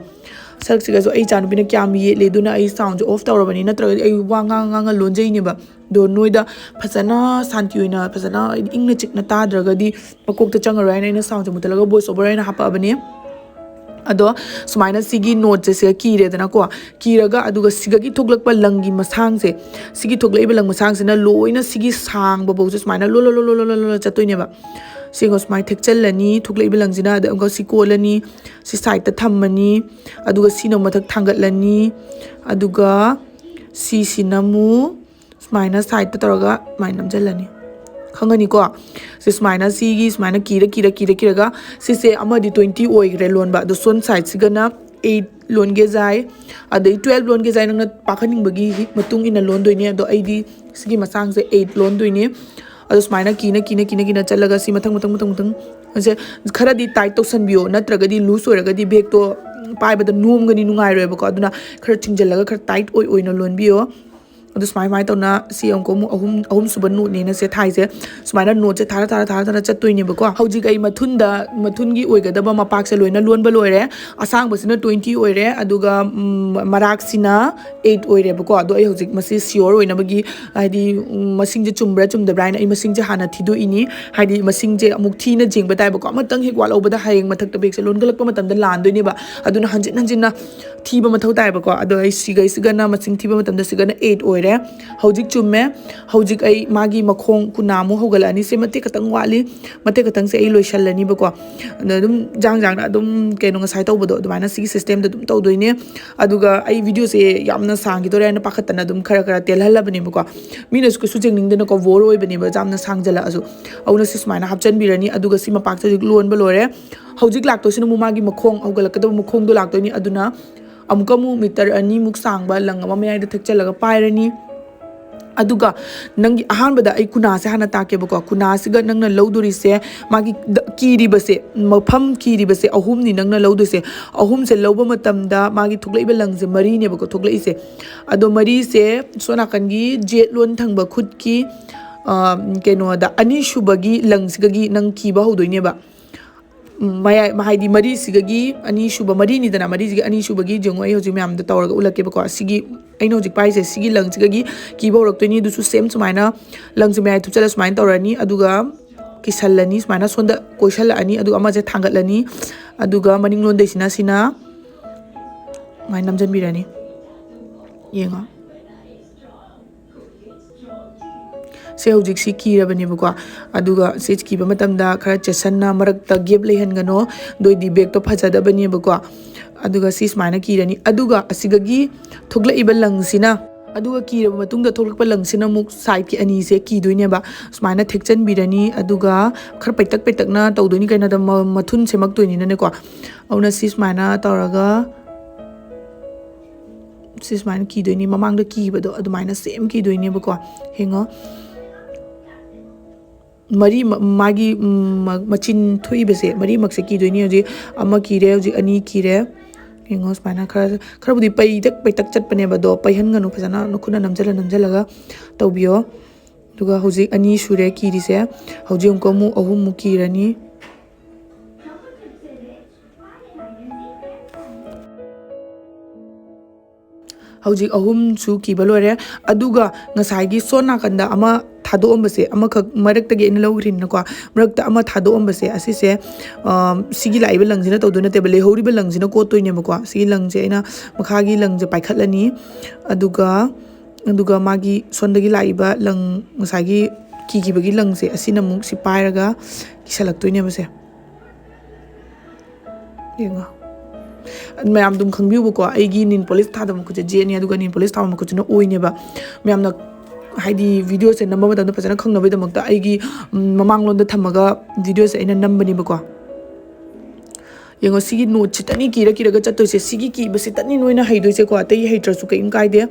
ꯁꯛꯁꯤꯒꯁꯨ ꯑꯩ ꯏꯆꯥꯅꯨꯄꯤꯅ ꯀꯌꯥꯝ ꯌꯦꯠꯂꯦ, ꯑꯗꯨꯅ ꯑꯩ soundꯁꯦ off ꯇꯧꯔꯕꯅꯤ, ꯅꯠꯇ꯭ꯔꯒꯗꯤ ꯑꯩ ꯋꯥ ꯉꯥꯡ ꯉꯥꯡꯉ ꯂꯣꯟꯖꯩꯅꯦꯕ꯫ ꯑꯗꯣ ꯅꯣꯏꯗ ꯐꯖꯅ ꯁꯥꯟꯇꯤ ꯑꯣꯏꯅ ꯐꯖꯅ ꯏꯪꯅ ꯆꯤꯛꯅ ꯇꯥꯗ꯭ꯔꯒꯗꯤ ꯃꯀꯣꯛꯇ ꯆꯪꯉꯔꯣꯏ ꯍꯥꯏꯅ ꯑꯩꯅ soundꯁꯦ ꯃꯨꯠꯊꯠꯂꯒ voice over ꯑꯣꯏꯅ ꯍꯥꯞꯄꯛꯑꯕꯅꯦ꯫ ꯑꯗꯣ ꯁꯨꯃꯥꯏꯅ ꯁꯤꯒꯤ noteꯁꯦ ꯁꯤꯒ ꯀꯤꯔꯦꯗꯅꯀꯣ꯫ ꯀꯤꯔꯒ ꯑꯗꯨꯒ ꯁꯤꯗꯒꯤ ꯊꯣꯛꯂꯛꯄ ꯂꯪꯒꯤ ꯃꯁꯥꯡꯁꯦ, ꯁꯤꯒꯤ ꯊꯣꯛꯂꯛꯏꯕ ꯂꯪ ꯃꯁꯥꯡꯁꯤꯅ ꯂꯣꯏꯅ ꯁꯤꯒꯤ ꯁꯥꯡꯕ ꯐꯥꯎꯁꯦ ꯁꯨꯃꯥꯏꯅ ꯂꯣꯜꯂ ꯂꯣꯜꯂ ꯂꯣꯜꯂ ꯂꯣꯜꯂ ꯆꯠꯇꯣꯏꯅꯦꯕ꯫ ꯁꯤꯒ ꯁꯨꯃꯥꯏꯅ ꯊꯦꯛꯆꯜꯂꯅꯤ, ꯊꯣꯛꯂꯛꯏꯕ ꯂꯪꯁꯤꯅ, ꯑꯗ ꯑꯃꯨꯛꯀ ꯁꯤ ꯀꯣꯜꯂꯅꯤ, ꯁꯤ sideꯇ ꯊꯝꯃꯅꯤ, ꯑꯗꯨꯒ ꯁꯤꯅ ꯃꯊꯛ ꯊꯥꯡꯒꯠꯂꯅꯤ, ꯑꯗꯨꯒ ꯁꯤꯁꯤꯅ ꯑꯃꯨꯛ ꯁꯨꯃꯥꯏꯅ sideꯇ ꯇꯧꯔꯒ ꯁꯨꯃꯥꯏꯅ ꯅꯝꯁꯤꯜꯂꯅꯤ꯫ ꯈꯪꯉꯅꯤꯀꯣ? ꯁꯤ ꯁꯨꯃꯥꯏꯅ, ꯁꯤꯒꯤ ꯁꯨꯃꯥꯏꯅ ꯀꯤꯔ, ꯀꯤꯔ, ꯀꯤꯔ, ꯀꯤꯔꯒ ꯁꯤꯁꯦ ꯑꯃꯗꯤ twenty ꯑꯣꯏꯈ꯭ꯔꯦ ꯂꯣꯟꯕ꯫ ꯑꯗꯣ ꯁꯣꯝ sideꯁꯤꯒꯅ eight ꯂꯣꯟꯒꯦ ꯌꯥꯏ, ꯑꯗꯩ twelve ꯂꯣꯟꯒꯦ ꯌꯥꯏ, ꯅꯪꯅ ꯄꯥꯈꯠꯅꯤꯡꯕꯒꯤ ꯃꯇꯨꯡ ꯏꯟꯅ ꯂꯣꯟꯗꯣꯏꯅꯦ꯫ ꯑꯗꯣ ꯑꯩꯗꯤ ꯁꯤꯒꯤ ꯃꯁꯥꯡꯁꯦ eight ꯂꯣꯟꯗꯣꯏꯅꯦ꯫ ꯑꯗꯣ ꯁꯨꯃꯥꯏꯅ ꯀꯤꯅ, ꯀꯤꯅ, ꯀꯤꯅ, ꯀꯤꯅ ꯆꯠꯂꯒ ꯁꯤ ꯃꯊꯪ, ꯃꯊꯪ, ꯃꯊꯪ, ꯃꯊꯪ ꯁꯦ ꯈꯔꯗꯤ ꯇꯥꯏꯠ ꯇꯧꯁꯟꯕꯤꯌꯣ, ꯅꯠꯇ꯭ꯔꯒꯗꯤ ꯂꯨꯖ ꯑꯣꯏꯔꯒꯗꯤ ꯕꯦꯒꯇꯣ ꯄꯥꯏꯕꯗ ꯅꯣꯝꯒꯅꯤ, ꯅꯨꯡꯉꯥꯏꯔꯣꯏꯕꯀꯣ꯫ ꯑꯗꯨꯅ ꯈꯔ ꯆꯤꯡꯁꯤꯜꯂꯒ ꯈꯔ ꯇꯥꯏꯠ ꯑꯣꯏ ꯑꯣꯏꯅ ꯂꯣꯟꯕꯤꯌꯣ꯫ ꯑꯗꯨ ꯁꯨꯃꯥꯏ ꯁꯨꯃꯥꯏꯅ ꯇꯧꯅ ꯁꯤ ꯑꯃꯨꯛꯀ ꯑꯃꯨꯛ ꯑꯍꯨꯝ, ꯑꯍꯨꯝꯁꯨꯕ ꯅꯣꯠꯅꯦꯅ ꯁꯦ ꯊꯥꯏꯁꯦ꯫ ꯁꯨꯃꯥꯏꯅ ꯅꯣꯠꯁꯦ ꯊꯥꯔ ꯊꯥꯔ ꯊꯥꯔ ꯊꯥꯔ ꯆꯠꯇꯣꯏꯅꯦꯕꯀꯣ꯫ ꯍꯧꯖꯤꯛ ꯑꯩ ꯃꯊꯨꯟꯗ, ꯃꯊꯨꯟꯒꯤ ꯑꯣꯏꯒꯗꯕ ꯃꯄꯥꯛꯁꯦ ꯂꯣꯏꯅ ꯂꯣꯟꯕ ꯂꯣꯏꯔꯦ꯫ ꯑꯁꯥꯡꯕꯁꯤꯅ ꯇ꯭ꯋꯦꯟꯇꯤ ꯑꯣꯏꯔꯦ, ꯑꯗꯨꯒ ꯎꯝ, ꯃꯔꯥꯛꯁꯤꯅ ꯑꯩꯠ ꯑꯣꯏꯔꯦꯕꯀꯣ꯫ ꯑꯗꯣ ꯑꯩ ꯍꯧꯖꯤꯛ ꯃꯁꯤ ꯁꯤꯌꯣꯔ ꯑꯣꯏꯅꯕꯒꯤ, ꯍꯥꯏꯗꯤ ꯎꯝ, ꯃꯁꯤꯡꯁꯦ ꯆꯨꯝꯕ꯭ꯔꯥ ꯆꯨꯝꯗꯕ꯭ꯔꯥ ꯍꯥꯏꯅ ꯑꯩ ꯃꯁꯤꯡꯁꯦ ꯍꯥꯟꯅ ꯊꯤꯗꯣꯛꯏꯅꯤ꯫ ꯍꯥꯏꯗꯤ ꯃꯁꯤꯡꯁꯦ ꯑꯃꯨꯛ ꯊꯤꯅ ꯌꯦꯡꯕ ꯇꯥꯏꯕꯀꯣ꯫ ꯑꯃꯇꯪ ꯍꯦꯛ ꯋꯥꯠꯍꯧꯕꯗ ꯍꯌꯦꯡ ꯃꯊꯛꯇ ꯕꯦꯒꯁꯦ ꯂꯣꯟꯈꯠꯂꯛꯄ ꯃꯇꯝꯗ ꯂꯥꯟꯗꯣꯏꯅꯦꯕ꯫ ꯑꯗꯨꯅ ꯍꯟꯖꯤꯟ ꯍꯟꯖꯤꯟꯅ ꯊꯤꯕ ꯃꯊꯧ ꯇꯥꯏꯕꯀꯣ꯫ ꯑꯗꯣ ꯑꯩ ꯁꯤꯒꯩꯁꯤꯒꯅ ꯃꯁꯤꯡ ꯊꯤꯕ ꯃꯇꯝꯗ ꯁꯤꯒꯅ ꯑꯩꯠ ꯑꯣꯏꯔꯦ꯫ ꯍꯧꯖꯤꯛ ꯆꯨꯝꯃꯦ꯫ ꯍꯧꯖꯤꯛ ꯑꯩ ꯃꯥꯒꯤ ꯃꯈꯣꯡ ꯀꯨꯟꯅꯥꯃꯨꯛ ꯍꯧꯒꯠꯂꯛꯑꯅꯤ꯫ ꯁꯦ ꯃꯇꯦꯛ ꯈꯛꯇꯪ ꯋꯥꯠꯂꯤ꯫ ꯃꯇꯦꯛ ꯈꯛꯇꯪꯁꯦ ꯑꯩ ꯂꯣꯏꯁꯜꯂꯅꯤꯕꯀꯣ꯫ ꯑꯗ ꯑꯗꯨꯝ ꯖꯥꯡ ꯖꯥꯡꯅ ꯑꯗꯨꯝ ꯀꯩꯅꯣ ꯉꯁꯥꯏ ꯇꯧꯕꯗꯣ ꯑꯗꯨꯃꯥꯏꯅ ꯁꯤꯒꯤ ꯁꯤꯁꯇꯦꯝꯗ ꯑꯗꯨꯝ ꯇꯧꯗꯣꯏꯅꯦ꯫ ꯑꯗꯨꯒ ꯑꯩ ꯚꯤꯗꯤꯑꯣꯁꯦ ꯌꯥꯝꯅ ꯁꯥꯡꯈꯤꯗꯣꯔꯦ ꯍꯥꯏꯅ ꯄꯥꯈꯠꯇꯅ ꯑꯗꯨꯝ ꯈꯔ ꯈꯔ ꯇꯦꯜꯍꯜꯂꯕꯅꯦꯕꯀꯣ꯫ ꯃꯤꯅꯁꯨ ꯀꯩꯁꯨ ꯌꯦꯡꯅꯤꯡꯗꯅꯀꯣ, ꯕꯣꯔ ꯑꯣꯏꯕꯅꯦꯕ ꯌꯥꯝꯅ ꯁꯥꯡꯖꯜꯂꯛꯑꯁꯨ꯫ ꯑꯗꯨꯅ ꯁꯤ ꯁꯨꯃꯥꯏꯅ ꯍꯥꯞꯆꯤꯟꯕꯤꯔꯅꯤ꯫ ꯑꯗꯨꯒ ꯁꯤ ꯃꯄꯥꯛꯁꯦ ꯍꯧꯖꯤꯛ ꯂꯣꯟꯕ ꯂꯣꯏꯔꯦ꯫ ꯍꯧꯖꯤꯛ ꯂꯥꯛꯇꯣꯏꯁꯤꯅ ꯑꯃꯨꯛ ꯃꯥꯒꯤ ꯃꯈꯣꯡ, ꯍꯧꯒꯠꯂꯛꯀꯗꯕ ꯃꯈꯣꯡꯗꯣ ꯂꯥꯛꯇꯣꯏꯅꯤ꯫ ꯑꯗꯨꯅ ꯑꯃꯨꯛꯀ ꯑꯃꯨꯛ ꯃꯤꯇꯔ ꯑꯅꯤꯃꯨꯛ ꯁꯥꯡꯕ ꯂꯪ ꯑꯃ ꯃꯌꯥꯏꯗ ꯊꯦꯛꯆꯜꯂꯒ ꯄꯥꯏꯔꯅꯤ꯫ ꯑꯗꯨꯒ ꯅꯪꯒꯤ ꯑꯍꯥꯟꯕꯗ ꯑꯩ ꯀꯨꯅꯥꯁꯦ ꯍꯥꯟꯅ ꯇꯥꯛꯀꯦꯕꯀꯣ꯫ ꯀꯨꯅꯥꯁꯤꯒ ꯅꯪꯅ ꯂꯧꯗꯣꯔꯤꯁꯦ, ꯃꯥꯒꯤ ꯗ-, ꯀꯤꯔꯤꯕꯁꯦ, ꯃꯐꯝ ꯀꯤꯔꯤꯕꯁꯦ ꯑꯍꯨꯝꯅꯤ ꯅꯪꯅ ꯂꯧꯗꯣꯏꯁꯦ꯫ ꯑꯍꯨꯝꯁꯦ ꯂꯧꯕ ꯃꯇꯝꯗ ꯃꯥꯒꯤ ꯊꯣꯛꯂꯛꯏꯕ ꯂꯪꯁꯦ ꯃꯔꯤꯅꯦꯕꯀꯣ ꯊꯣꯛꯂꯛꯏꯁꯦ꯫ ꯑꯗꯣ ꯃꯔꯤꯁꯦ ꯁꯣꯝ ꯅꯥꯀꯟꯒꯤ ꯖꯦꯠ ꯂꯣꯟ ꯊꯪꯕ ꯈꯨꯠꯀꯤ, ꯑ, ꯀꯩꯅꯣꯗ ꯑꯅꯤꯁꯨꯕꯒꯤ ꯂꯪꯁꯤꯒꯒꯤ ꯅꯪ ꯀꯤꯕ ꯍꯧꯗꯣꯏꯅꯦꯕ꯫ ꯎꯝ, ꯃꯌꯥꯏ, ꯍꯥꯏꯗꯤ ꯃꯔꯤꯁꯤꯒꯒꯤ ꯑꯅꯤꯁꯨꯕ, ꯃꯔꯤꯅꯤꯗꯅ, ꯃꯔꯤꯁꯤꯒꯤ ꯑꯅꯤꯁꯨꯕꯒꯤ ꯌꯦꯡꯉꯣ, ꯑꯩ ꯍꯧꯖꯤꯛ ꯃꯌꯥꯝꯗ ꯇꯧꯔꯒ ꯎꯠꯂꯛꯀꯦꯕꯀꯣ꯫ ꯁꯤꯒꯤ ꯑꯩꯅ ꯍꯧꯖꯤꯛ ꯄꯥꯏꯔꯤꯁꯦ, ꯁꯤꯒꯤ ꯂꯪꯁꯤꯒꯒꯤ ꯀꯤꯕ ꯍꯧꯔꯛꯇꯣꯏꯅꯤ꯫ ꯑꯗꯨꯁꯨ ꯁꯦꯝ ꯁꯨꯃꯥꯏꯅ ꯂꯪꯁꯦ ꯃꯌꯥꯏ ꯊꯨꯞꯆꯜꯂ ꯁꯨꯃꯥꯏꯅ ꯇꯧꯔꯅꯤ, ꯑꯗꯨꯒ ꯀꯤꯁꯜꯂꯅꯤ, ꯁꯨꯃꯥꯏꯅ ꯁꯣꯝꯗ ꯀꯣꯏꯁꯜꯂꯛꯑꯅꯤ, ꯑꯗꯨꯒ ꯑꯃꯁꯦ ꯊꯥꯡꯒꯠꯂꯅꯤ, ꯑꯗꯨꯒ ꯃꯅꯤꯡꯂꯣꯝꯗꯩꯁꯤꯅ ꯁꯤꯅ ꯁꯨꯃꯥꯏꯅ ꯅꯝꯁꯤꯟꯕꯤꯔꯅꯤ꯫ ꯌꯦꯡꯉꯣ꯫ ꯁꯦ ꯍꯧꯖꯤꯛꯁꯤ ꯀꯤꯔꯕꯅꯦꯕꯀꯣ꯫ ꯑꯗꯨꯒ ꯁꯤ ꯀꯤꯕ ꯃꯇꯝꯗ ꯈꯔ ꯆꯦꯠꯁꯟꯅ ꯃꯔꯛꯇ ꯒꯦꯞ ꯂꯩꯍꯟꯒꯅꯣ, ꯑꯗꯨ ꯑꯣꯏꯗꯤ ꯕꯦꯒꯇꯣ ꯐꯖꯗꯕꯅꯦꯕꯀꯣ꯫ ꯑꯗꯨꯒ ꯁꯤ ꯁꯨꯃꯥꯏꯅ ꯀꯤꯔꯅꯤ꯫ ꯑꯗꯨꯒ ꯑꯁꯤꯗꯒꯤ ꯊꯣꯛꯂꯛꯏꯕ ꯂꯪꯁꯤꯅ, ꯑꯗꯨꯒ ꯀꯤꯔꯕ ꯃꯇꯨꯡꯗ ꯊꯣꯛꯂꯛꯄ ꯂꯪꯁꯤꯅ ꯑꯃꯨꯛ ꯁꯥꯏꯠꯀꯤ ꯑꯅꯤꯁꯦ ꯀꯤꯗꯣꯏꯅꯦꯕ꯫ ꯁꯨꯃꯥꯏꯅ ꯊꯦꯛꯆꯟꯕꯤꯔꯅꯤ꯫ ꯑꯗꯨꯒ ꯈꯔ ꯄꯩꯇꯛ ꯄꯩꯇꯛꯅ ꯇꯧꯗꯣꯏꯅꯤ, ꯀꯩꯅꯣꯗ ꯃ-, ꯃꯊꯨꯟ ꯁꯦꯝꯃꯛꯇꯣꯏꯅꯤꯅꯅꯦꯀꯣ꯫ ꯑꯗꯨꯅ ꯁꯤ ꯁꯨꯃꯥꯏꯅ ꯇꯧꯔꯒ ꯁꯤ ꯁꯨꯃꯥꯏꯅ ꯀꯤꯗꯣꯏꯅꯤ, ꯃꯃꯥꯡꯗ ꯀꯤꯕꯗꯣ ꯑꯗꯨꯃꯥꯏꯅ ꯁꯦꯝ ꯀꯤꯗꯣꯏꯅꯦꯕꯀꯣ꯫ ꯌꯦꯡꯉꯣ, ꯃꯔꯤ ꯃ-, ꯃꯥꯒꯤ, ꯎꯝ, ꯃ-, ꯃꯆꯤꯟ ꯊꯣꯛꯏꯕꯁꯦ ꯃꯔꯤꯃꯛꯁꯦ ꯀꯤꯗꯣꯏꯅꯤ꯫ ꯍꯧꯖꯤꯛ ꯑꯃ ꯀꯤꯔꯦ, ꯍꯧꯖꯤꯛ ꯑꯅꯤ ꯀꯤꯔꯦ꯫ ꯌꯦꯡꯉꯣ, ꯁꯨꯃꯥꯏꯅ ꯈꯔ, ꯈꯔꯕꯨꯗꯤ ꯄꯩꯇꯛ ꯄꯩꯇꯛ ꯆꯠꯄꯅꯦꯕ, ꯑꯗꯣ ꯄꯩꯍꯟꯒꯅꯨ, ꯐꯖꯅ ꯅꯈꯨꯠꯅ ꯅꯝꯖꯜꯂ ꯅꯝꯖꯜꯂꯒ ꯇꯧꯕꯤꯌꯣ꯫ ꯑꯗꯨꯒ ꯍꯧꯖꯤꯛ ꯑꯅꯤ ꯁꯨꯔꯦ ꯀꯤꯔꯤꯁꯦ꯫ ꯍꯧꯖꯤꯛ ꯑꯃꯨꯛꯀ ꯑꯃꯨꯛ ꯑꯍꯨꯝꯃꯨꯛ ꯀꯤꯔꯅꯤ꯫ ꯍꯧꯖꯤꯛ ꯑꯍꯨꯝꯁꯨ ꯀꯤꯕ ꯂꯣꯏꯔꯦ꯫ ꯑꯗꯨꯒ ꯉꯁꯥꯏꯒꯤ ꯁꯣꯝ ꯅꯥꯀꯟꯗ ꯑꯃ ꯊꯥꯗꯣꯛꯑꯝꯕꯁꯦ, ꯑꯃꯈꯛ ꯃꯔꯛꯇꯒꯤ ꯑꯩꯅ ꯂꯧꯈ꯭ꯔꯤꯅꯤꯅꯀꯣ, ꯃꯔꯛꯇ ꯑꯃ ꯊꯥꯗꯣꯛꯑꯝꯕꯁꯦ ꯑꯁꯤꯁꯦ, ꯑ, ꯁꯤꯒꯤ ꯂꯥꯛꯏꯕ ꯂꯪꯁꯤꯅ ꯇꯧꯗꯣꯏ ꯅꯠꯇꯦꯕ, ꯂꯩꯍꯧꯔꯤꯕ ꯂꯪꯁꯤꯅ ꯀꯣꯠꯇꯣꯏꯅꯦꯕꯀꯣ꯫ ꯁꯤꯒꯤ ꯂꯪꯁꯦ ꯑꯩꯅ ꯃꯈꯥꯒꯤ ꯂꯪꯁꯦ ꯄꯥꯏꯈꯠꯂꯅꯤ, ꯑꯗꯨꯒ, ꯑꯗꯨꯒ ꯃꯥꯒꯤ ꯁꯣꯝꯗꯒꯤ ꯂꯥꯛꯏꯕ ꯂꯪ, ꯉꯁꯥꯏꯒꯤ ꯀꯤꯈꯤꯕꯒꯤ ꯂꯪꯁꯦ, ꯑꯁꯤꯅ ꯑꯃꯨꯛ ꯁꯤ ꯄꯥꯏꯔꯒ ꯀꯤꯁꯜꯂꯛꯇꯣꯏꯅꯦꯕꯁꯦ꯫ ꯌꯦꯡꯉꯣ꯫ ꯃꯌꯥꯝ ꯑꯗꯨꯝ ꯈꯪꯕꯤꯌꯨꯕꯀꯣ, ꯑꯩꯒꯤ ꯅꯤꯜ ꯄꯣꯂꯤꯁ ꯊꯥꯗꯕ ꯃꯈꯨꯠꯁꯦ ꯖꯦꯠꯅꯦ, ꯑꯗꯨꯒ ꯅꯤꯜ ꯄꯣꯂꯤꯁ ꯊꯥꯕ ꯃꯈꯨꯠꯁꯤꯅ ꯑꯣꯏꯅꯦꯕ꯫ ꯃꯌꯥꯝꯅ ꯍꯥꯏꯗꯤ ꯚꯤꯗꯤꯑꯣꯁꯦ ꯅꯝꯕ ꯃꯇꯝꯗ ꯐꯖꯅ ꯈꯪꯅꯕꯒꯤꯗꯃꯛꯇ ꯑꯩꯒꯤ, ꯎꯝ, ꯃꯃꯥꯡꯂꯣꯝꯗ ꯊꯝꯃꯒ ꯚꯤꯗꯤꯑꯣꯁꯦ ꯑꯩꯅ ꯅꯝꯕꯅꯦꯕꯀꯣ꯫ ꯌꯦꯡꯉꯣ, ꯁꯤꯒꯤ ꯅꯣꯠꯁꯤꯇꯅꯤ ꯀꯤꯔ ꯀꯤꯔꯒ ꯆꯠꯇꯣꯏꯁꯦ, ꯁꯤꯒꯤ ꯀꯤꯕꯁꯤꯇꯅꯤ ꯅꯣꯏꯅ ꯍꯩꯗꯣꯏꯁꯦꯀꯣ, ꯑꯇꯩ ꯍꯩꯇ꯭ꯔꯁꯨ ꯀꯩꯝ ꯀꯥꯏꯗꯦ꯫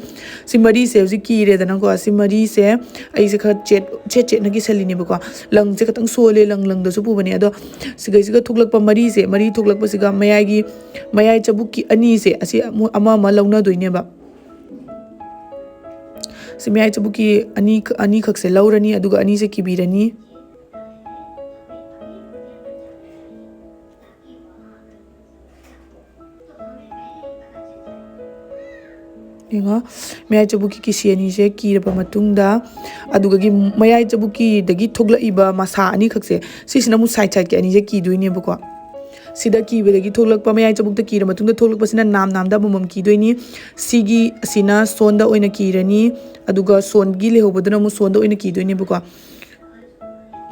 ꯁꯤ ꯃꯔꯤꯁꯦ ꯍꯧꯖꯤꯛ ꯀꯤꯔꯦꯗꯅꯀꯣ, ꯁꯤ ꯃꯔꯤꯁꯦ ꯑꯩꯁꯦ ꯈꯔ ꯆꯦꯠ, ꯆꯦꯠ ꯆꯦꯠꯅ ꯀꯤꯁꯜꯂꯤꯅꯦꯕꯀꯣ꯫ ꯂꯪꯁꯦ ꯈꯤꯇꯪ ꯁꯣꯜꯂꯦ, ꯂꯪ ꯂꯪꯗꯁꯨ ꯄꯨꯕꯅꯦ꯫ ꯑꯗꯣ ꯁꯤꯒꯩꯁꯤꯒ ꯊꯣꯛꯂꯛꯄ ꯃꯔꯤꯁꯦ, ꯃꯔꯤ ꯊꯣꯛꯂꯛꯄꯁꯤꯒ ꯃꯌꯥꯏꯒꯤ, ꯃꯌꯥꯏ ꯆꯕꯨꯛꯀꯤ ꯑꯅꯤꯁꯦ, ꯑꯁꯤ ꯑꯃꯨꯛ ꯑꯃ ꯑꯃ ꯂꯧꯅꯗꯣꯏꯅꯦꯕ꯫ ꯁꯤ ꯃꯌꯥꯏ ꯆꯕꯨꯛꯀꯤ ꯑꯅꯤ, ꯑꯅꯤꯈꯛꯁꯦ ꯂꯧꯔꯅꯤ, ꯑꯗꯨꯒ ꯑꯅꯤꯁꯦ ꯀꯤꯕꯤꯔꯅꯤ꯫ ꯌꯦꯡꯉꯣ, ꯃꯌꯥꯏ ꯆꯕꯨꯛꯀꯤ ꯀꯤꯁꯤ ꯑꯅꯤꯁꯦ ꯀꯤꯔꯕ ꯃꯇꯨꯡꯗ, ꯑꯗꯨꯒꯒꯤ ꯃꯌꯥꯏ ꯆꯕꯨꯛꯀꯤꯗꯒꯤ ꯊꯣꯛꯂꯛꯏꯕ ꯃꯁꯥ ꯑꯅꯤꯈꯛꯁꯦ, ꯁꯤꯁꯤꯅ ꯑꯃꯨꯛ ꯁꯥꯏꯠ ꯁꯥꯏꯠꯀꯤ ꯑꯅꯤꯁꯦ ꯀꯤꯗꯣꯏꯅꯦꯕꯀꯣ꯫ ꯁꯤꯗ ꯀꯤꯕꯗꯒꯤ ꯊꯣꯛꯂꯛꯄ, ꯃꯌꯥꯏ ꯆꯕꯨꯛꯇ ꯀꯤꯔ ꯃꯇꯨꯡꯗ ꯊꯣꯛꯂꯛꯄꯁꯤꯅ ꯅꯥꯝ ꯅꯥꯝꯗ ꯑꯃꯃꯝ ꯀꯤꯗꯣꯏꯅꯤ꯫ ꯁꯤꯒꯤ, ꯑꯁꯤꯅ ꯁꯣꯟꯗ ꯑꯣꯏꯅ ꯀꯤꯔꯅꯤ, ꯑꯗꯨꯒ ꯁꯣꯟꯒꯤ ꯂꯩꯍꯧꯕꯗꯨꯅ ꯑꯃꯨꯛ ꯁꯣꯟꯗ ꯑꯣꯏꯅ ꯀꯤꯗꯣꯏꯅꯦꯕꯀꯣ꯫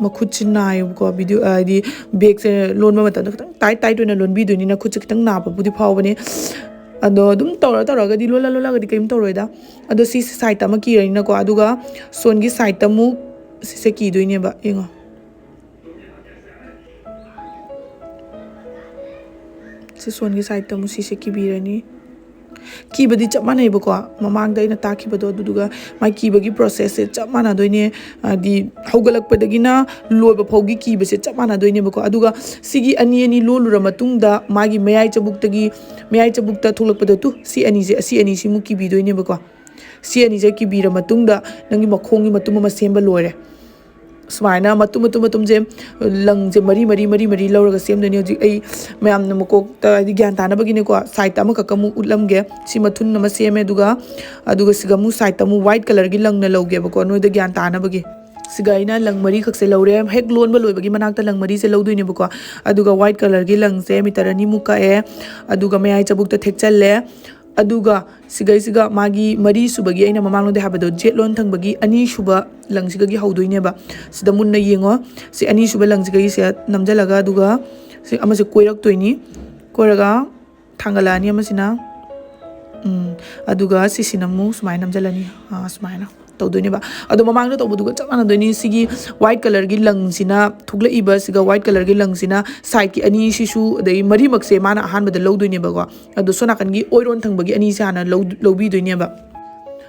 ꯃꯈꯨꯠꯁꯤ ꯅꯥꯏꯌꯦꯕꯀꯣ, ꯚꯤꯗꯤꯑꯣ, ꯍꯥꯏꯗꯤ ꯕꯦꯒꯁꯦ ꯂꯣꯟꯕ ꯃꯇꯝꯗ ꯈꯤꯇꯪ ꯇꯥꯏꯠ ꯇꯥꯏꯠ ꯑꯣꯏꯅ ꯂꯣꯟꯕꯤꯗꯣꯏꯅꯤꯅ ꯈꯨꯠꯁꯦ ꯈꯤꯇꯪ ꯅꯥꯕꯕꯨꯗꯤ ꯐꯥꯎꯕꯅꯦ꯫ ꯑꯗꯣ ꯑꯗꯨꯝ ꯇꯧꯔ ꯇꯧꯔꯒꯗꯤ, ꯂꯣꯜꯂ ꯂꯣꯜꯂꯒꯗꯤ ꯀꯩꯝ ꯇꯧꯔꯣꯏꯗ꯫ ꯑꯗꯣ ꯁꯤ ꯁꯥꯏꯠꯇ ꯑꯃ ꯀꯤꯔꯅꯤꯅꯀꯣ, ꯑꯗꯨꯒ ꯁꯣꯟꯒꯤ ꯁꯥꯏꯠꯇ ꯑꯃꯨꯛ ꯁꯤꯁꯦ ꯀꯤꯗꯣꯏꯅꯦꯕ꯫ ꯌꯦꯡꯉꯣ, ꯁꯤ ꯁꯣꯟꯒꯤ ꯁꯥꯏꯠꯇ ꯑꯃꯨꯛ ꯁꯤꯁꯦ ꯀꯤꯕꯤꯔꯅꯤ꯫ ꯀꯤꯕꯗꯤ ꯆꯞ ꯃꯥꯟꯅꯩꯕꯀꯣ, ꯃꯃꯥꯡꯗ ꯑꯩꯅ ꯇꯥꯛꯈꯤꯕꯗꯣ, ꯑꯗꯨꯗꯨꯒ ꯃꯥꯏ ꯀꯤꯕꯒꯤ ꯄ꯭ꯔꯣꯁꯦꯁꯁꯦ ꯆꯞ ꯃꯥꯟꯅꯗꯣꯏꯅꯦ꯫ ꯍꯥꯏꯗꯤ ꯍꯧꯒꯠꯂꯛꯄꯗꯒꯤꯅ ꯂꯣꯏꯕ ꯐꯥꯎꯒꯤ ꯀꯤꯕꯁꯦ ꯆꯞ ꯃꯥꯟꯅꯗꯣꯏꯅꯦꯕꯀꯣ꯫ ꯑꯗꯨꯒ ꯁꯤꯒꯤ ꯑꯅꯤ ꯑꯅꯤ ꯂꯣꯜꯂꯨꯔ ꯃꯇꯨꯡꯗ ꯃꯥꯒꯤ ꯃꯌꯥꯏ ꯆꯕꯨꯛꯇꯒꯤ, ꯃꯌꯥꯏ ꯆꯕꯨꯛꯇ ꯊꯣꯛꯂꯛꯄꯗꯣ ꯇꯨ, ꯁꯤ ꯑꯅꯤꯁꯦ, ꯑꯁꯤ ꯑꯅꯤꯁꯤꯃꯨꯛ ꯀꯤꯕꯤꯗꯣꯏꯅꯦꯕꯀꯣ꯫ ꯁꯤ ꯑꯅꯤꯁꯦ ꯀꯤꯕꯤꯔ ꯃꯇꯨꯡꯗ ꯅꯪꯒꯤ ꯃꯈꯣꯡꯒꯤ ꯃꯇꯨꯝ ꯑꯃ ꯁꯦꯝꯕ ꯂꯣꯏꯔꯦ꯫ ꯁꯨꯃꯥꯏꯅ ꯃꯇꯨꯝ ꯃꯇꯨꯝ ꯃꯇꯨꯝꯁꯦ, ꯂꯪꯁꯦ ꯃꯔꯤ ꯃꯔꯤ ꯃꯔꯤ ꯃꯔꯤ ꯂꯧꯔꯒ ꯁꯦꯝꯗꯣꯏꯅꯦ꯫ ꯍꯧꯖꯤꯛ ꯑꯩ ꯃꯌꯥꯝꯅ ꯃꯀꯣꯛꯇ ꯍꯥꯏꯗꯤ ꯒ꯭ꯌꯥꯟ ꯇꯥꯅꯕꯒꯤꯅꯦꯀꯣ, ꯁꯥꯏꯠꯇ ꯑꯃꯈꯛ ꯑꯃꯨꯛ ꯎꯠꯂꯝꯒꯦ꯫ ꯁꯤ ꯃꯊꯨꯟ ꯑꯃ ꯁꯦꯝꯃꯦ, ꯑꯗꯨꯒ ꯑꯗꯨꯒ ꯁꯤꯒ ꯑꯃꯨꯛ ꯁꯥꯏꯠꯇ ꯑꯃꯨꯛ ꯋꯥꯏꯠ ꯀꯂꯔꯒꯤ ꯂꯪꯅ ꯂꯧꯒꯦꯕꯀꯣ, ꯅꯣꯏꯗ ꯒ꯭ꯌꯥꯟ ꯇꯥꯅꯕꯒꯤ꯫ ꯁꯤꯒ ꯑꯩꯅ ꯂꯪ ꯃꯔꯤꯈꯛꯁꯦ ꯂꯧꯔꯦ꯫ ꯍꯦꯛ ꯂꯣꯟꯕ ꯂꯣꯏꯕꯒꯤ ꯃꯅꯥꯛꯇ ꯂꯪ ꯃꯔꯤꯁꯦ ꯂꯧꯗꯣꯏꯅꯦꯕꯀꯣ꯫ ꯑꯗꯨꯒ ꯋꯥꯏꯠ ꯀꯂꯔꯒꯤ ꯂꯪꯁꯦ ꯃꯤꯇꯔ ꯑꯅꯤꯃꯨꯛ ꯀꯛꯑꯦ꯫ ꯑꯗꯨꯒ ꯃꯌꯥꯏ ꯆꯕꯨꯛꯇ ꯊꯦꯛꯆꯜꯂꯦ꯫ ꯑꯗꯨꯒ ꯁꯤꯒꯩꯁꯤꯒ ꯃꯥꯒꯤ ꯃꯔꯤ ꯁꯨꯕꯒꯤ, ꯑꯩꯅ ꯃꯃꯥꯡꯂꯣꯝꯗ ꯍꯥꯏꯕꯗꯣ, ꯖꯦꯠ ꯂꯣꯟ ꯊꯪꯕꯒꯤ ꯑꯅꯤꯁꯨꯕ ꯂꯪꯁꯤꯒꯒꯤ ꯍꯧꯗꯣꯏꯅꯦꯕ꯫ ꯁꯤꯗ ꯃꯨꯟꯅ ꯌꯦꯡꯉꯣ꯫ ꯁꯤ ꯑꯅꯤꯁꯨꯕ ꯂꯪꯁꯤꯒꯩꯁꯦ ꯅꯝꯁꯤꯜꯂꯒ, ꯑꯗꯨꯒ ꯁꯤ ꯑꯃꯁꯦ ꯀꯣꯏꯔꯛꯇꯣꯏꯅꯤ꯫ ꯀꯣꯏꯔꯒ ꯊꯥꯡꯒꯠꯂꯛꯑꯅꯤ ꯑꯃꯁꯤꯅ꯫ ꯎꯝ, ꯑꯗꯨꯒ ꯁꯤꯁꯤꯅ ꯑꯃꯨꯛ ꯁꯨꯃꯥꯏꯅ ꯅꯝꯁꯤꯜꯂꯅꯤ꯫ ꯑꯥ, ꯁꯨꯃꯥꯏꯅ ꯇꯧꯗꯣꯏꯅꯦꯕ꯫ ꯑꯗꯣ ꯃꯃꯥꯡꯗ ꯇꯧꯕꯗꯨꯒ ꯆꯞ ꯃꯥꯟꯅꯗꯣꯏꯅꯤ꯫ ꯁꯤꯒꯤ ꯋꯥꯏꯠ ꯀꯂꯔꯒꯤ ꯂꯪꯁꯤꯅ, ꯊꯣꯛꯂꯛꯏꯕ ꯁꯤꯒ ꯋꯥꯏꯠ ꯀꯂꯔꯒꯤ ꯂꯪꯁꯤꯅ ꯁꯥꯏꯠꯀꯤ ꯑꯅꯤꯁꯤꯁꯨ, ꯑꯗꯩ ꯃꯔꯤꯃꯛꯁꯦ ꯃꯥꯅ ꯑꯍꯥꯟꯕꯗ ꯂꯧꯗꯣꯏꯅꯦꯕꯀꯣ꯫ ꯑꯗꯣ ꯁꯣꯝ ꯅꯥꯀꯟꯒꯤ ꯑꯣꯏꯔꯣꯟ ꯊꯪꯕꯒꯤ ꯑꯅꯤꯁꯦ ꯍꯥꯟꯅ ꯂꯧ-, ꯂꯧꯕꯤꯗꯣꯏꯅꯦꯕ꯫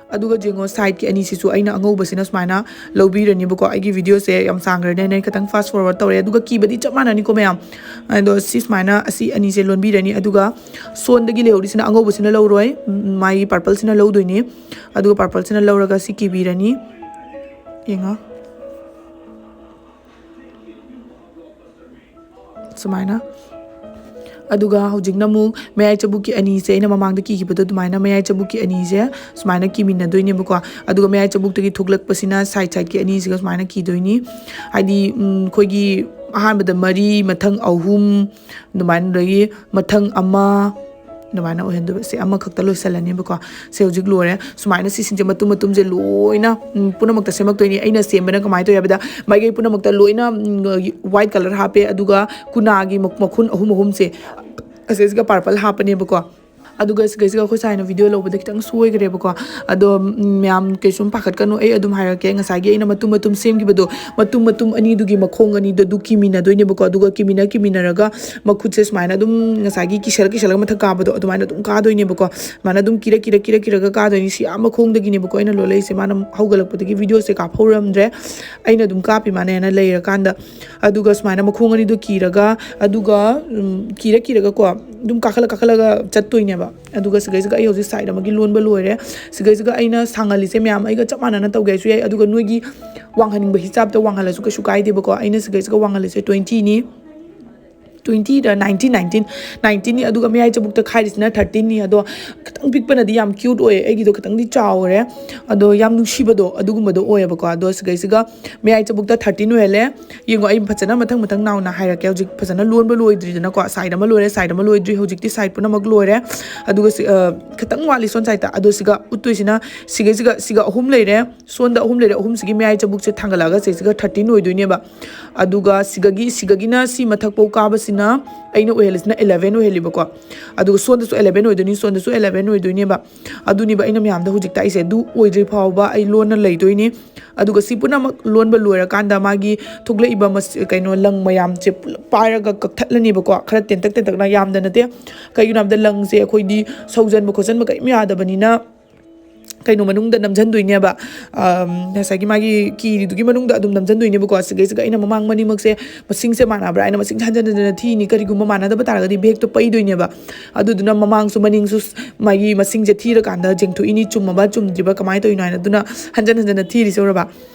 ꯑꯗꯨꯒ ꯌꯦꯡꯉꯣ, ꯁꯥꯏꯠꯀꯤ ꯑꯅꯤꯁꯤꯁꯨ ꯑꯩꯅ ꯑꯉꯧꯕꯁꯤꯅ ꯁꯨꯃꯥꯏꯅ ꯂꯧꯕꯤꯔꯅꯤꯕꯀꯣ꯫ ꯑꯩꯒꯤ ꯚꯤꯗꯤꯑꯣꯁꯦ ꯌꯥꯝ ꯁꯥꯡꯈ꯭ꯔꯅꯤ, ꯑꯩꯅ ꯈꯤꯇꯪ ꯐꯥꯁ ꯐꯣꯔꯋꯥꯔꯗ ꯇꯧꯔꯦ꯫ ꯑꯗꯨꯒ ꯀꯤꯕꯗꯤ ꯆꯞ ꯃꯥꯟꯅꯅꯤꯀꯣ ꯃꯌꯥꯝ꯫ ꯑꯗꯣ ꯁꯤ ꯁꯨꯃꯥꯏꯅ ꯑꯁꯤ ꯑꯅꯤꯁꯦ ꯂꯣꯟꯕꯤꯔꯅꯤ꯫ ꯑꯗꯨꯒ ꯁꯣꯟꯗꯒꯤ ꯂꯩꯍꯧꯔꯤꯁꯤꯅ ꯑꯉꯧꯕꯁꯤꯅ ꯂꯧꯔꯣꯏ, ꯃꯥꯒꯤ ꯄꯔꯄꯜꯁꯤꯅ ꯂꯧꯗꯣꯏꯅꯤ꯫ ꯑꯗꯨꯒ ꯄꯔꯄꯜꯁꯤꯅ ꯂꯧꯔꯒ ꯁꯤ ꯀꯤꯕꯤꯔꯅꯤ꯫ ꯌꯦꯡꯉꯣ꯫ ꯁꯨꯃꯥꯏꯅ꯫ ꯑꯗꯨꯒ ꯍꯧꯖꯤꯛꯅ ꯑꯃꯨꯛ ꯃꯌꯥꯏ ꯆꯕꯨꯛꯀꯤ ꯑꯅꯤꯁꯦ, ꯑꯩꯅ ꯃꯃꯥꯡꯗ ꯀꯤꯈꯤꯕꯗꯣ ꯑꯗꯨꯃꯥꯏꯅ ꯃꯌꯥꯏ ꯆꯕꯨꯛꯀꯤ ꯑꯅꯤꯁꯦ ꯁꯨꯃꯥꯏꯅ ꯀꯤꯃꯤꯟꯅꯗꯣꯏꯅꯦꯕꯀꯣ꯫ ꯑꯗꯨꯒ ꯃꯌꯥꯏ ꯆꯕꯨꯛꯇꯒꯤ ꯊꯣꯛꯂꯛꯄꯁꯤꯅ ꯁꯥꯏꯠ ꯁꯥꯏꯠꯀꯤ ꯑꯅꯤꯁꯤꯒ ꯁꯨꯃꯥꯏꯅ ꯀꯤꯗꯣꯏꯅꯤ꯫ ꯍꯥꯏꯗꯤ, ꯎꯝ, ꯑꯩꯈꯣꯏꯒꯤ ꯑꯍꯥꯟꯕꯗ ꯃꯔꯤ, ꯃꯊꯪ ꯑꯍꯨꯝ, ꯑꯗꯨꯃꯥꯏꯅ, ꯑꯗꯒꯤ ꯃꯊꯪ ꯑꯃ, ꯑꯗꯨꯃꯥꯏꯅ ꯑꯣꯏꯍꯟꯗꯣꯏꯕ꯫ ꯁꯤ ꯑꯃꯈꯛꯇ ꯂꯣꯏꯁꯜꯂꯅꯦꯕꯀꯣ꯫ ꯁꯦ ꯍꯧꯖꯤꯛ ꯂꯣꯏꯔꯦ꯫ ꯁꯨꯃꯥꯏꯅ ꯁꯤꯁꯤꯡꯁꯦ ꯃꯇꯨꯝ ꯃꯇꯨꯝꯁꯦ ꯂꯣꯏꯅ, ꯎꯝ, ꯄꯨꯝꯅꯃꯛꯇ ꯁꯦꯝꯃꯛꯇꯣꯏꯅꯤ꯫ ꯑꯩꯅ ꯁꯦꯝꯕꯅ ꯀꯃꯥꯏꯅ ꯇꯧꯏ ꯍꯥꯏꯕꯗ, ꯃꯥꯏꯀꯩ ꯄꯨꯝꯅꯃꯛꯇ ꯂꯣꯏꯅ, ꯎꯝ, ꯋꯥꯏꯠ ꯀꯂꯔ ꯍꯥꯞꯄꯦ, ꯑꯗꯨꯒ ꯀꯨꯅꯥꯒꯤ ꯃ-, ꯃꯈꯨꯟ ꯑꯍꯨꯝ ꯑꯍꯨꯝꯁꯦ ꯑꯁꯤꯁꯤꯒ ꯄꯔꯄꯜ ꯍꯥꯞꯄꯅꯦꯕꯀꯣ꯫ ꯑꯗꯨꯒ ꯁꯤꯒꯩꯁꯤꯒ ꯑꯩꯈꯣꯏ ꯁꯥꯏꯅ ꯚꯤꯗꯤꯑꯣ ꯂꯧꯕꯗ ꯈꯤꯇꯪ ꯁꯣꯏꯈ꯭ꯔꯦꯕꯀꯣ꯫ ꯑꯗꯣ ꯎꯝ, ꯃꯌꯥꯝ ꯀꯩꯁꯨꯝ ꯄꯥꯈꯠꯀꯅꯨ, ꯑꯩ ꯑꯗꯨꯝ ꯍꯥꯏꯔꯛꯀꯦ꯫ ꯉꯁꯥꯏꯒꯤ ꯑꯩꯅ ꯃꯇꯨꯝ ꯃꯇꯨꯝ ꯁꯦꯝꯈꯤꯕꯗꯣ, ꯃꯇꯨꯝ ꯃꯇꯨꯝ ꯑꯅꯤꯗꯨꯒꯤ ꯃꯈꯣꯡ ꯑꯅꯤꯗꯣ ꯑꯗꯨ ꯀꯤꯃꯤꯟꯅꯗꯣꯏꯅꯦꯕꯀꯣ꯫ ꯑꯗꯨꯒ ꯀꯤꯃꯤꯟꯅ ꯀꯤꯃꯤꯟꯅꯔꯒ ꯃꯈꯨꯠꯁꯦ ꯁꯨꯃꯥꯏꯅ ꯑꯗꯨꯝ ꯉꯁꯥꯏꯒꯤ ꯀꯤꯁꯜꯂ ꯀꯤꯁꯜꯂꯒ ꯃꯊꯛ ꯀꯥꯕꯗꯣ ꯑꯗꯨꯃꯥꯏꯅ ꯑꯗꯨꯝ ꯀꯥꯗꯣꯏꯅꯦꯕꯀꯣ꯫ ꯁꯨꯃꯥꯏꯅ ꯑꯗꯨꯝ ꯀꯤꯔ ꯀꯤꯔ ꯀꯤꯔ ꯀꯤꯔꯒ ꯀꯥꯗꯣꯏꯅꯤ꯫ ꯁꯤ ꯑꯥ ꯃꯈꯣꯡꯗꯒꯤꯅꯦꯕꯀꯣ ꯑꯩꯅ ꯂꯣꯜꯂꯛꯏꯁꯦ꯫ ꯃꯥꯅ ꯍꯧꯒꯠꯂꯛꯄꯗꯒꯤ ꯚꯤꯗꯤꯑꯣꯁꯦ ꯀꯥꯞꯍꯧꯔꯝꯗ꯭ꯔꯦ꯫ ꯑꯩꯅ ꯑꯗꯨꯝ ꯀꯥꯞꯄꯤ ꯃꯥꯅꯦꯅ ꯂꯩꯔꯀꯥꯟꯗ꯫ ꯑꯗꯨꯒ ꯁꯨꯃꯥꯏꯅ ꯃꯈꯣꯡ ꯑꯅꯤꯗꯣ ꯀꯤꯔꯒ, ꯑꯗꯨꯒ ꯎꯝ, ꯀꯤꯔ ꯀꯤꯔꯒꯀꯣ ꯑꯗꯨꯝ ꯀꯥꯈꯠꯂ ꯀꯥꯈꯠꯂꯒ ꯆꯠꯇꯣꯏꯅꯦꯕ꯫ ꯑꯗꯨꯒ ꯁꯤꯒꯩꯁꯤꯒ ꯑꯩ ꯍꯧꯖꯤꯛ ꯁꯥꯏꯠ ꯑꯃꯒꯤ ꯂꯣꯟꯕ ꯂꯣꯏꯔꯦ꯫ ꯁꯤꯒꯩꯁꯤꯒ ꯑꯩꯅ ꯁꯥꯡꯍꯜꯂꯤꯁꯦ ꯃꯌꯥꯝ ꯑꯩꯒ ꯆꯞ ꯃꯥꯟꯅꯅ ꯇꯧꯒꯦ ꯍꯥꯏꯁꯨ ꯌꯥꯏ, ꯑꯗꯨꯒ ꯅꯣꯏꯒꯤ ꯋꯥꯡꯍꯟꯅꯤꯡꯕ ꯍꯤꯁꯥꯞꯇ ꯋꯥꯡꯍꯜꯂꯁꯨ ꯀꯩꯁꯨ ꯀꯥꯏꯗꯦꯕꯀꯣ꯫ ꯑꯩꯅ ꯁꯤꯒꯩꯁꯤꯒ ꯋꯥꯡꯍꯜꯂꯤꯁꯦ ꯇ꯭ꯋꯦꯟꯇꯤꯅꯤ꯫ ꯇ꯭ꯋꯦꯟꯇꯤꯗ ꯅꯥꯏꯟꯇꯤꯟ, ꯅꯥꯏꯟꯇꯤꯟ, ꯅꯥꯏꯟꯇꯤꯟꯅꯤ꯫ ꯑꯗꯨꯒ ꯃꯌꯥꯏ ꯆꯕꯨꯛꯇ ꯈꯥꯏꯔꯤꯁꯤꯅ ꯊꯥꯔꯇꯤꯟꯅꯤ꯫ ꯑꯗꯣ ꯈꯤꯇꯪ ꯄꯤꯛꯄꯅꯗꯤ ꯌꯥꯝ ꯀ꯭ꯌꯨꯠ ꯑꯣꯏꯌꯦ, ꯑꯩꯒꯤꯗꯣ ꯈꯤꯇꯪꯗꯤ ꯆꯥꯎꯔꯦ꯫ ꯑꯗꯣ ꯌꯥꯝ ꯅꯨꯡꯁꯤꯕꯗꯣ ꯑꯗꯨꯒꯨꯝꯕꯗꯣ ꯑꯣꯏꯌꯦꯕꯀꯣ꯫ ꯑꯗꯣ ꯁꯤꯒꯩꯁꯤꯒ ꯃꯌꯥꯏ ꯆꯕꯨꯛꯇ ꯊꯥꯔꯇꯤꯟ ꯑꯣꯏꯍꯜꯂꯦ꯫ ꯌꯦꯡꯉꯣ, ꯑꯩ ꯐꯖꯅ ꯃꯊꯪ ꯃꯊꯪ ꯅꯥꯎꯅ ꯍꯥꯏꯔꯛꯀꯦ꯫ ꯍꯧꯖꯤꯛ ꯐꯖꯅ ꯂꯣꯟꯕ ꯂꯣꯏꯗ꯭ꯔꯤꯗꯅꯀꯣ, ꯁꯥꯏꯠ ꯑꯃ ꯂꯣꯏꯔꯦ, ꯁꯥꯏꯠ ꯑꯃ ꯂꯣꯏꯗ꯭ꯔꯤ꯫ ꯍꯧꯖꯤꯛꯇꯤ ꯁꯥꯏꯠ ꯄꯨꯝꯅꯃꯛ ꯂꯣꯏꯔꯦ꯫ ꯑꯗꯨꯒ ꯁꯤ, ꯑ, ꯈꯤꯇꯪ ꯋꯥꯠꯂꯤ ꯁꯣꯝ ꯁꯥꯏꯠꯇ꯫ ꯑꯗꯣ ꯁꯤꯒ ꯎꯠꯇꯣꯏꯁꯤꯅ ꯁꯤꯒꯩꯁꯤꯒ, ꯁꯤꯒ ꯑꯍꯨꯝ ꯂꯩꯔꯦ, ꯁꯣꯝꯗ ꯑꯍꯨꯝ ꯂꯩꯔꯦ꯫ ꯑꯍꯨꯝꯁꯤꯒꯤ ꯃꯌꯥꯏ ꯆꯕꯨꯛꯁꯦ ꯊꯥꯡꯒꯠꯂꯛꯑꯒ ꯁꯤꯒ ꯊꯥꯔꯇꯤꯟ ꯑꯣꯏꯗꯣꯏꯅꯦꯕ꯫ ꯑꯗꯨꯒ ꯁꯤꯒꯒꯤ, ꯁꯤꯒꯒꯤꯅ ꯁꯤ ꯃꯊꯛ ꯄꯧ ꯀꯥꯕꯁꯤꯅ ꯑꯩꯅ ꯑꯣꯏꯍꯜꯂꯤꯁꯤꯅ ꯏꯂꯦꯚꯦꯟ ꯑꯣꯏꯍꯜꯂꯤꯕꯀꯣ꯫ ꯑꯗꯨꯒ ꯁꯣꯝꯗꯁꯨ ꯏꯂꯦꯚꯦꯟ ꯑꯣꯏꯗꯣꯏꯅꯤ, ꯁꯣꯝꯗꯁꯨ ꯏꯂꯦꯚꯦꯟ ꯑꯣꯏꯗꯣꯏꯅꯦꯕ꯫ ꯑꯗꯨꯅꯦꯕ ꯑꯩꯅ ꯃꯌꯥꯝꯗ ꯍꯧꯖꯤꯛ ꯇꯥꯛꯏꯁꯦ꯫ ꯑꯗꯨ ꯑꯣꯏꯗ꯭ꯔꯤ ꯐꯥꯎꯕ ꯑꯩ ꯂꯣꯟꯅ ꯂꯩꯗꯣꯏꯅꯤ꯫ ꯑꯗꯨꯒ ꯁꯤ ꯄꯨꯝꯅꯃꯛ ꯂꯣꯟꯕ ꯂꯣꯏꯔꯀꯥꯟꯗ ꯃꯥꯒꯤ ꯊꯣꯛꯂꯛꯏꯕ ꯃꯁ-, ꯀꯩꯅꯣ, ꯂꯪ ꯃꯌꯥꯝꯁꯦ ꯄꯨꯂꯞ ꯄꯥꯏꯔꯒ ꯀꯛꯊꯠꯂꯅꯦꯕꯀꯣ꯫ ꯈꯔ ꯇꯦꯟꯇꯛ ꯇꯦꯟꯇꯛꯅ, ꯌꯥꯝꯗ ꯅꯠꯇꯦ꯫ ꯀꯩꯒꯤꯅꯣ ꯍꯥꯏꯕꯗ ꯂꯪꯁꯦ ꯑꯩꯈꯣꯏꯗꯤ ꯁꯧꯖꯟꯕ ꯈꯣꯠꯆꯟꯕ ꯀꯔꯤꯝ ꯌꯥꯗꯕꯅꯤꯅ ꯀꯩꯅꯣ ꯃꯅꯨꯡꯗ ꯅꯝꯖꯟꯗꯣꯏꯅꯦꯕ꯫ ꯑꯝ, ꯉꯁꯥꯏꯒꯤ ꯃꯥꯒꯤ ꯀꯤꯔꯤꯗꯨꯒꯤ ꯃꯅꯨꯡꯗ ꯑꯗꯨꯝ ꯅꯝꯖꯟꯗꯣꯏꯅꯦꯕꯀꯣ꯫ ꯁꯤꯒꯩꯁꯤꯒ ꯑꯩꯅ ꯃꯃꯥꯡ ꯃꯅꯤꯡꯃꯛꯁꯦ ꯃꯁꯤꯡꯁꯦ ꯃꯥꯟꯅꯕ꯭ꯔꯥ ꯍꯥꯏꯅ ꯃꯁꯤꯡꯁꯦ ꯍꯟꯖꯟ ꯍꯟꯖꯟꯅ ꯊꯤꯅꯤ꯫ ꯀꯔꯤꯒꯨꯝꯕ ꯃꯥꯟꯅꯗꯕ ꯇꯥꯔꯒꯗꯤ ꯕꯦꯒꯇꯣ ꯄꯩꯗꯣꯏꯅꯦꯕ꯫ ꯑꯗꯨꯗꯨꯅ ꯃꯃꯥꯡꯁꯨ ꯃꯅꯤꯡꯁꯨ ꯃꯥꯒꯤ ꯃꯁꯤꯡꯁꯦ ꯊꯤꯔꯀꯥꯟꯗ ꯌꯦꯡꯊꯣꯛꯏꯅꯤ, ꯆꯨꯝꯃꯕ ꯆꯨꯝꯗ꯭ꯔꯤꯕ ꯀꯃꯥꯏꯅ ꯇꯧꯔꯤꯅꯣ ꯍꯥꯏꯅ꯫ ꯑꯗꯨꯅ ꯍꯟꯖꯟ ꯍꯟꯖꯟꯅ ꯊꯤꯔꯤꯁꯦ ꯎꯔꯕ?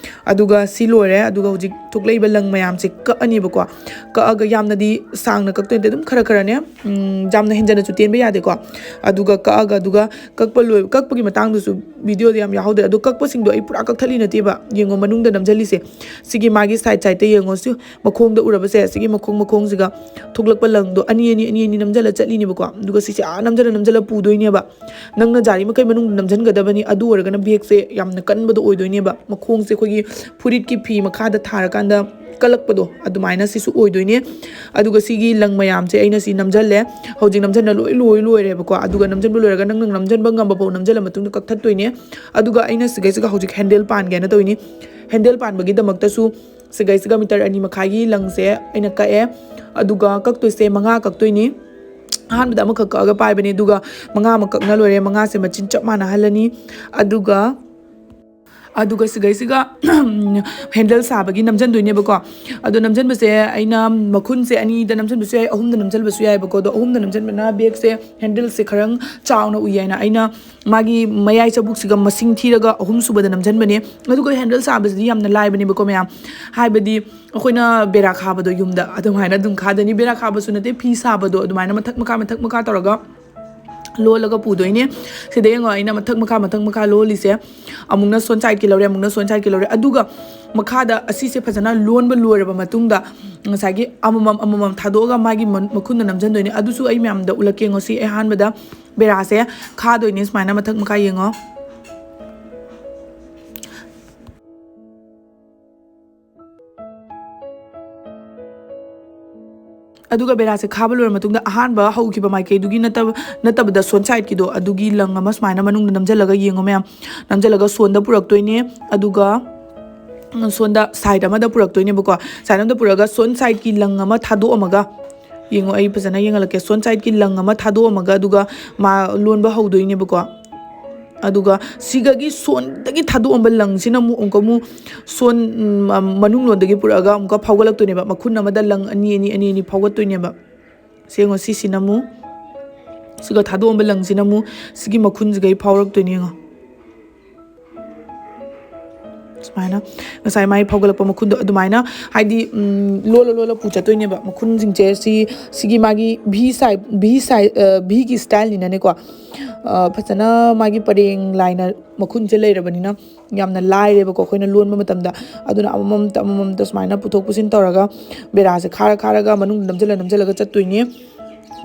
ꯑꯗꯨꯒ ꯁꯤ ꯂꯣꯏꯔꯦ꯫ ꯑꯗꯨꯒ ꯍꯧꯖꯤꯛ ꯊꯣꯛꯂꯛꯏꯕ ꯂꯪ ꯃꯌꯥꯝꯁꯦ ꯀꯛꯑꯅꯤꯕꯀꯣ꯫ ꯀꯛꯑꯒ ꯌꯥꯝꯅꯗꯤ ꯁꯥꯡꯅ ꯀꯛꯇꯣꯏ ꯅꯠꯇꯦ, ꯑꯗꯨꯝ ꯈꯔ ꯈꯔꯅꯦ꯫ ꯎꯝ, ꯌꯥꯝꯅ ꯍꯦꯟꯖꯟꯅꯁꯨ ꯇꯦꯟꯕ ꯌꯥꯗꯦꯀꯣ꯫ ꯑꯗꯨꯒ ꯀꯛꯑꯒ, ꯑꯗꯨꯒ ꯀꯛꯄ ꯂꯣꯏ-, ꯀꯛꯄꯒꯤ ꯃꯇꯥꯡꯗꯨꯁꯨ ꯚꯤꯗꯤꯑꯣꯗ ꯌꯥꯝ ꯌꯥꯎꯍꯧꯗ꯭ꯔꯦ꯫ ꯑꯗꯣ ꯀꯛꯄꯁꯤꯡꯗꯣ ꯑꯩ ꯄꯨꯔꯥ ꯀꯛꯊꯠꯂꯤ ꯅꯠꯇꯦꯕ꯫ ꯌꯦꯡꯉꯣ, ꯃꯅꯨꯡꯗ ꯅꯝꯁꯤꯜꯂꯤꯁꯦ꯫ ꯁꯤꯒꯤ ꯃꯥꯒꯤ ꯁꯥꯏꯠ ꯁꯥꯏꯠꯇ ꯌꯦꯡꯉꯣ꯫ ꯁꯤ ꯃꯈꯣꯡꯗ ꯎꯔꯕꯁꯦ? ꯁꯤꯒꯤ ꯃꯈꯣꯡ, ꯃꯈꯣꯡꯁꯤꯒ ꯊꯣꯛꯂꯛꯄ ꯂꯪꯗꯣ ꯑꯅꯤ, ꯑꯅꯤ, ꯑꯅꯤ, ꯑꯅꯤ ꯅꯝꯁꯤꯜꯂ ꯆꯠꯂꯤꯅꯦꯕꯀꯣ꯫ ꯑꯗꯨꯒ ꯁꯤꯁꯦ ꯑꯥ ꯅꯝꯁꯤꯜꯂ, ꯅꯝꯁꯤꯜꯂ ꯄꯨꯗꯣꯏꯅꯦꯕ꯫ ꯅꯪꯅ ꯖꯥꯔꯤ ꯃꯈꯩ ꯃꯅꯨꯡꯗ ꯅꯝꯁꯤꯟꯒꯗꯕꯅꯤ꯫ ꯑꯗꯨ ꯑꯣꯏꯔꯒꯅ ꯕꯦꯒꯁꯦ ꯌꯥꯝꯅ ꯀꯟꯕꯗꯣ ꯑꯣꯏꯗꯣꯏꯅꯦꯕ꯫ ꯃꯈꯣꯡꯁꯦ ꯑꯩꯈꯣꯏꯒꯤ ꯐꯨꯔꯤꯠꯀꯤ ꯐꯤ ꯃꯈꯥꯗ ꯊꯥꯔꯀꯥꯟꯗ ꯀꯜꯂꯛꯄꯗꯣ ꯑꯗꯨꯃꯥꯏꯅ ꯁꯤꯁꯨ ꯑꯣꯏꯗꯣꯏꯅꯦ꯫ ꯑꯗꯨꯒ ꯁꯤꯒꯤ ꯂꯪ ꯃꯌꯥꯝꯁꯦ ꯑꯩꯅ ꯁꯤ ꯅꯝꯁꯤꯜꯂꯦ꯫ ꯍꯧꯖꯤꯛ ꯅꯝꯁꯤꯟꯕ ꯂꯣꯏ ꯂꯣꯏ ꯂꯣꯏꯔꯦꯕꯀꯣ꯫ ꯑꯗꯨꯒ ꯅꯝꯁꯤꯟꯕ ꯂꯣꯏꯔꯒ ꯅꯪꯅ ꯅꯝꯁꯤꯟꯕ ꯉꯝꯕ ꯐꯥꯎ ꯅꯝꯁꯤꯜꯂ ꯃꯇꯨꯡꯗ ꯀꯛꯊꯠꯇꯣꯏꯅꯦ꯫ ꯑꯗꯨꯒ ꯑꯩꯅ ꯁꯤꯒꯩꯁꯤꯒ ꯍꯧꯖꯤꯛ ꯍꯦꯟꯗꯜ ꯄꯥꯟꯒꯦꯅ ꯇꯧꯔꯤꯅꯤ꯫ ꯍꯦꯟꯗꯜ ꯄꯥꯟꯕꯒꯤꯗꯃꯛꯇꯁꯨ ꯁꯤꯒꯩꯁꯤꯒ ꯃꯤꯇꯔ ꯑꯅꯤ ꯃꯈꯥꯏꯒꯤ ꯂꯪꯁꯦ ꯑꯩꯅ ꯀꯛꯑꯦ꯫ ꯑꯗꯨꯒ ꯀꯛꯇꯣꯏꯁꯦ ꯃꯉꯥ ꯀꯛꯇꯣꯏꯅꯤ꯫ ꯑꯍꯥꯟꯕꯗ ꯑꯃꯈꯛ ꯀꯛꯑꯒ ꯄꯥꯏꯕꯅꯦ, ꯑꯗꯨꯒ ꯃꯉꯥ ꯑꯃ ꯀꯛꯅ ꯂꯣꯏꯔꯦ꯫ ꯃꯉꯥꯁꯦ ꯃꯆꯤꯟ ꯆꯞ ꯃꯥꯟꯅꯍꯜꯂꯅꯤ꯫ ꯑꯗꯨꯒ ꯑꯗꯨꯒ ꯁꯤꯒꯩꯁꯤꯒ ꯍꯦꯟꯗꯜ ꯁꯥꯕꯒꯤ ꯅꯝꯁꯤꯟꯗꯣꯏꯅꯦꯕꯀꯣ꯫ ꯑꯗꯣ ꯅꯝꯁꯤꯟꯕꯁꯦ ꯑꯩꯅ ꯃꯈꯨꯟꯁꯦ ꯑꯅꯤꯗ ꯅꯝꯁꯤꯟꯕꯁꯨ ꯌꯥꯏ, ꯑꯍꯨꯝꯗ ꯅꯝꯁꯤꯟꯕꯁꯨ ꯌꯥꯏꯕꯀꯣ꯫ ꯑꯗꯣ ꯑꯍꯨꯝꯗ ꯅꯝꯁꯤꯟꯕꯅ ꯕꯦꯒꯁꯦ ꯍꯦꯟꯗꯜꯁꯦ ꯈꯔ ꯆꯥꯎꯅ ꯎꯏ ꯍꯥꯏꯅ ꯑꯩꯅ ꯃꯥꯒꯤ ꯃꯌꯥꯏ ꯆꯕꯨꯛꯁꯤꯒ ꯃꯁꯤꯡ ꯊꯤꯔꯒ ꯑꯍꯨꯝ ꯁꯨꯕꯗ ꯅꯝꯁꯤꯟꯕꯅꯦ꯫ ꯑꯗꯨꯒ ꯍꯦꯟꯗꯜ ꯁꯥꯕꯁꯤꯗꯤ ꯌꯥꯝꯅ ꯂꯥꯏꯕꯅꯦꯕꯀꯣ ꯃꯌꯥꯝ, ꯍꯥꯏꯕꯗꯤ ꯑꯩꯈꯣꯏꯅ ꯕꯦꯔꯥ ꯈꯥꯕꯗꯣ ꯌꯨꯝꯗ ꯑꯗꯨꯃꯥꯏꯅ ꯑꯗꯨꯝ ꯈꯥꯗꯣꯏꯅꯤ꯫ ꯕꯦꯔꯥ ꯈꯥꯕꯁꯨ ꯅꯠꯇꯦ, ꯐꯤ ꯁꯥꯕꯗꯣ ꯑꯗꯨꯃꯥꯏꯅ ꯃꯊꯛ ꯃꯈꯥ ꯃꯊꯛ ꯃꯈꯥ ꯇꯧꯔꯒ ꯂꯣꯜꯂꯒ ꯄꯨꯗꯣꯏꯅꯦ꯫ ꯁꯤꯗ ꯌꯦꯡꯉꯣ, ꯑꯩꯅ ꯃꯊꯛ ꯃꯈꯥ ꯃꯊꯛ ꯃꯈꯥ ꯂꯣꯜꯂꯤꯁꯦ꯫ ꯑꯃꯨꯛꯅ ꯁꯣꯟ ꯁꯥꯏꯠꯀꯤ ꯂꯧꯔꯦ, ꯑꯃꯨꯛꯅ ꯁꯣꯟ ꯁꯥꯏꯠꯀꯤ ꯂꯧꯔꯦ꯫ ꯑꯗꯨꯒ ꯃꯈꯥꯗ ꯑꯁꯤꯁꯦ ꯐꯖꯅ ꯂꯣꯟꯕ ꯂꯣꯏꯔꯕ ꯃꯇꯨꯡꯗ ꯉꯁꯥꯏꯒꯤ ꯑꯃꯃꯝ ꯑꯃꯃꯝ ꯊꯥꯗꯣꯛꯑꯒ ꯃꯥꯒꯤ ꯃ-, ꯃꯈꯨꯟꯗ ꯅꯝꯁꯤꯟꯗꯣꯏꯅꯦ꯫ ꯑꯗꯨꯁꯨ ꯑꯩ ꯃꯌꯥꯝꯗ ꯎꯠꯂꯛꯀꯦ꯫ ꯉꯁꯤ ꯑꯩ ꯑꯍꯥꯟꯕꯗ ꯕꯦꯔꯥꯁꯦ ꯈꯥꯗꯣꯏꯅꯦ ꯁꯨꯃꯥꯏꯅ ꯃꯊꯛ ꯃꯈꯥ ꯌꯦꯡꯉꯣ꯫ ꯑꯗꯨꯒ ꯕꯦꯔꯥꯁꯦ ꯈꯥꯕ ꯂꯣꯏꯔ ꯃꯇꯨꯡꯗ ꯑꯍꯥꯟꯕ ꯍꯧꯈꯤꯕ ꯃꯥꯏꯀꯩꯗꯨꯒꯤ ꯅꯠꯇꯕ, ꯅꯠꯇꯕꯗ ꯁꯣꯟ ꯁꯥꯏꯠꯀꯤꯗꯣ ꯑꯗꯨꯒꯤ ꯂꯪ ꯑꯃ ꯁꯨꯃꯥꯏꯅ ꯃꯅꯨꯡꯗ ꯅꯝꯁꯤꯜꯂꯒ ꯌꯦꯡꯉꯣ ꯃꯌꯥꯝ꯫ ꯅꯝꯁꯤꯜꯂꯒ ꯁꯣꯟꯗ ꯄꯨꯔꯛꯇꯣꯏꯅꯦ꯫ ꯑꯗꯨꯒ ꯁꯣꯟꯗ ꯁꯥꯏꯠ ꯑꯃꯗ ꯄꯨꯔꯛꯇꯣꯏꯅꯦꯕꯀꯣ꯫ ꯁꯥꯏꯠ ꯑꯃꯗ ꯄꯨꯔꯛꯑꯒ ꯁꯣꯟ ꯁꯥꯏꯠꯀꯤ ꯂꯪ ꯑꯃ ꯊꯥꯗꯣꯛꯑꯝꯃꯒ, ꯌꯦꯡꯉꯣ, ꯑꯩ ꯐꯖꯅ ꯌꯦꯡꯍꯜꯂꯛꯀꯦ꯫ ꯁꯣꯟ ꯁꯥꯏꯠꯀꯤ ꯂꯪ ꯑꯃ ꯊꯥꯗꯣꯛꯑꯝꯃꯒ ꯑꯗꯨꯒ ꯃꯥ ꯂꯣꯟꯕ ꯍꯧꯗꯣꯏꯅꯦꯕꯀꯣ꯫ ꯑꯗꯨꯒ ꯁꯤꯒꯒꯤ ꯁꯣꯟꯗꯒꯤ ꯊꯥꯗꯣꯛꯑꯝꯕ ꯂꯪꯁꯤꯅ ꯑꯃꯨꯛ, ꯑꯃꯨꯛꯀ ꯑꯃꯨꯛ ꯁꯣꯟ, ꯎꯝ, ꯃꯅꯨꯡꯂꯣꯝꯗꯒꯤ ꯄꯨꯔꯛꯑꯒ ꯑꯃꯨꯛꯀ ꯐꯥꯎꯒꯠꯂꯛꯇꯣꯏꯅꯦꯕ꯫ ꯃꯈꯨꯟ ꯑꯃꯗ ꯂꯪ ꯑꯅꯤ, ꯑꯅꯤ, ꯑꯅꯤ, ꯑꯅꯤ ꯐꯥꯎꯒꯠꯇꯣꯏꯅꯦꯕ꯫ ꯁꯤ ꯌꯦꯡꯉꯣ, ꯁꯤꯁꯤꯅ ꯑꯃꯨꯛ, ꯁꯤꯒ ꯊꯥꯗꯣꯛꯑꯝꯕ ꯂꯪꯁꯤꯅ ꯑꯃꯨꯛ ꯁꯤꯒꯤ ꯃꯈꯨꯟꯁꯤꯒꯩ ꯐꯥꯎꯔꯛꯇꯣꯏꯅꯦ ꯌꯦꯡꯉꯣ꯫ ꯁꯨꯃꯥꯏꯅ ꯉꯁꯥꯏ ꯃꯥꯏ ꯐꯥꯎꯒꯠꯂꯛꯄ ꯃꯈꯨꯟꯗꯣ ꯑꯗꯨꯃꯥꯏꯅ, ꯍꯥꯏꯗꯤ, ꯎꯝ, ꯂꯣꯜꯂ ꯂꯣꯜꯂ ꯄꯨ ꯆꯠꯇꯣꯏꯅꯦꯕ꯫ ꯃꯈꯨꯟꯁꯤꯡꯁꯦ ꯁꯤ, ꯁꯤꯒꯤ ꯃꯥꯒꯤ ꯚꯤ ꯁꯥꯏꯞ, ꯚꯤ ꯁꯥꯏ-, ꯑ, ꯚꯤꯒꯤ ꯁ꯭ꯇꯥꯏꯜꯅꯤꯅꯅꯦꯀꯣ꯫ ꯑ, ꯐꯖꯅ ꯃꯥꯒꯤ ꯄꯔꯦꯡ ꯂꯥꯏꯅ ꯃꯈꯨꯟꯁꯦ ꯂꯩꯔꯕꯅꯤꯅ ꯌꯥꯝꯅ ꯂꯥꯏꯔꯦꯕꯀꯣ ꯑꯩꯈꯣꯏꯅ ꯂꯣꯟꯕ ꯃꯇꯝꯗ꯫ ꯑꯗꯨꯅ ꯑꯃꯃꯝꯇ ꯑꯃꯃꯝꯇ ꯁꯨꯃꯥꯏꯅ ꯄꯨꯊꯣꯛ ꯄꯨꯁꯤꯟ ꯇꯧꯔꯒ ꯕꯦꯔꯥꯁꯦ ꯈꯥꯔ ꯈꯥꯔꯒ ꯃꯅꯨꯡꯗ ꯅꯝꯁꯤꯜꯂ ꯅꯝꯁꯤꯜꯂꯒ ꯆꯠꯇꯣꯏꯅꯦ꯫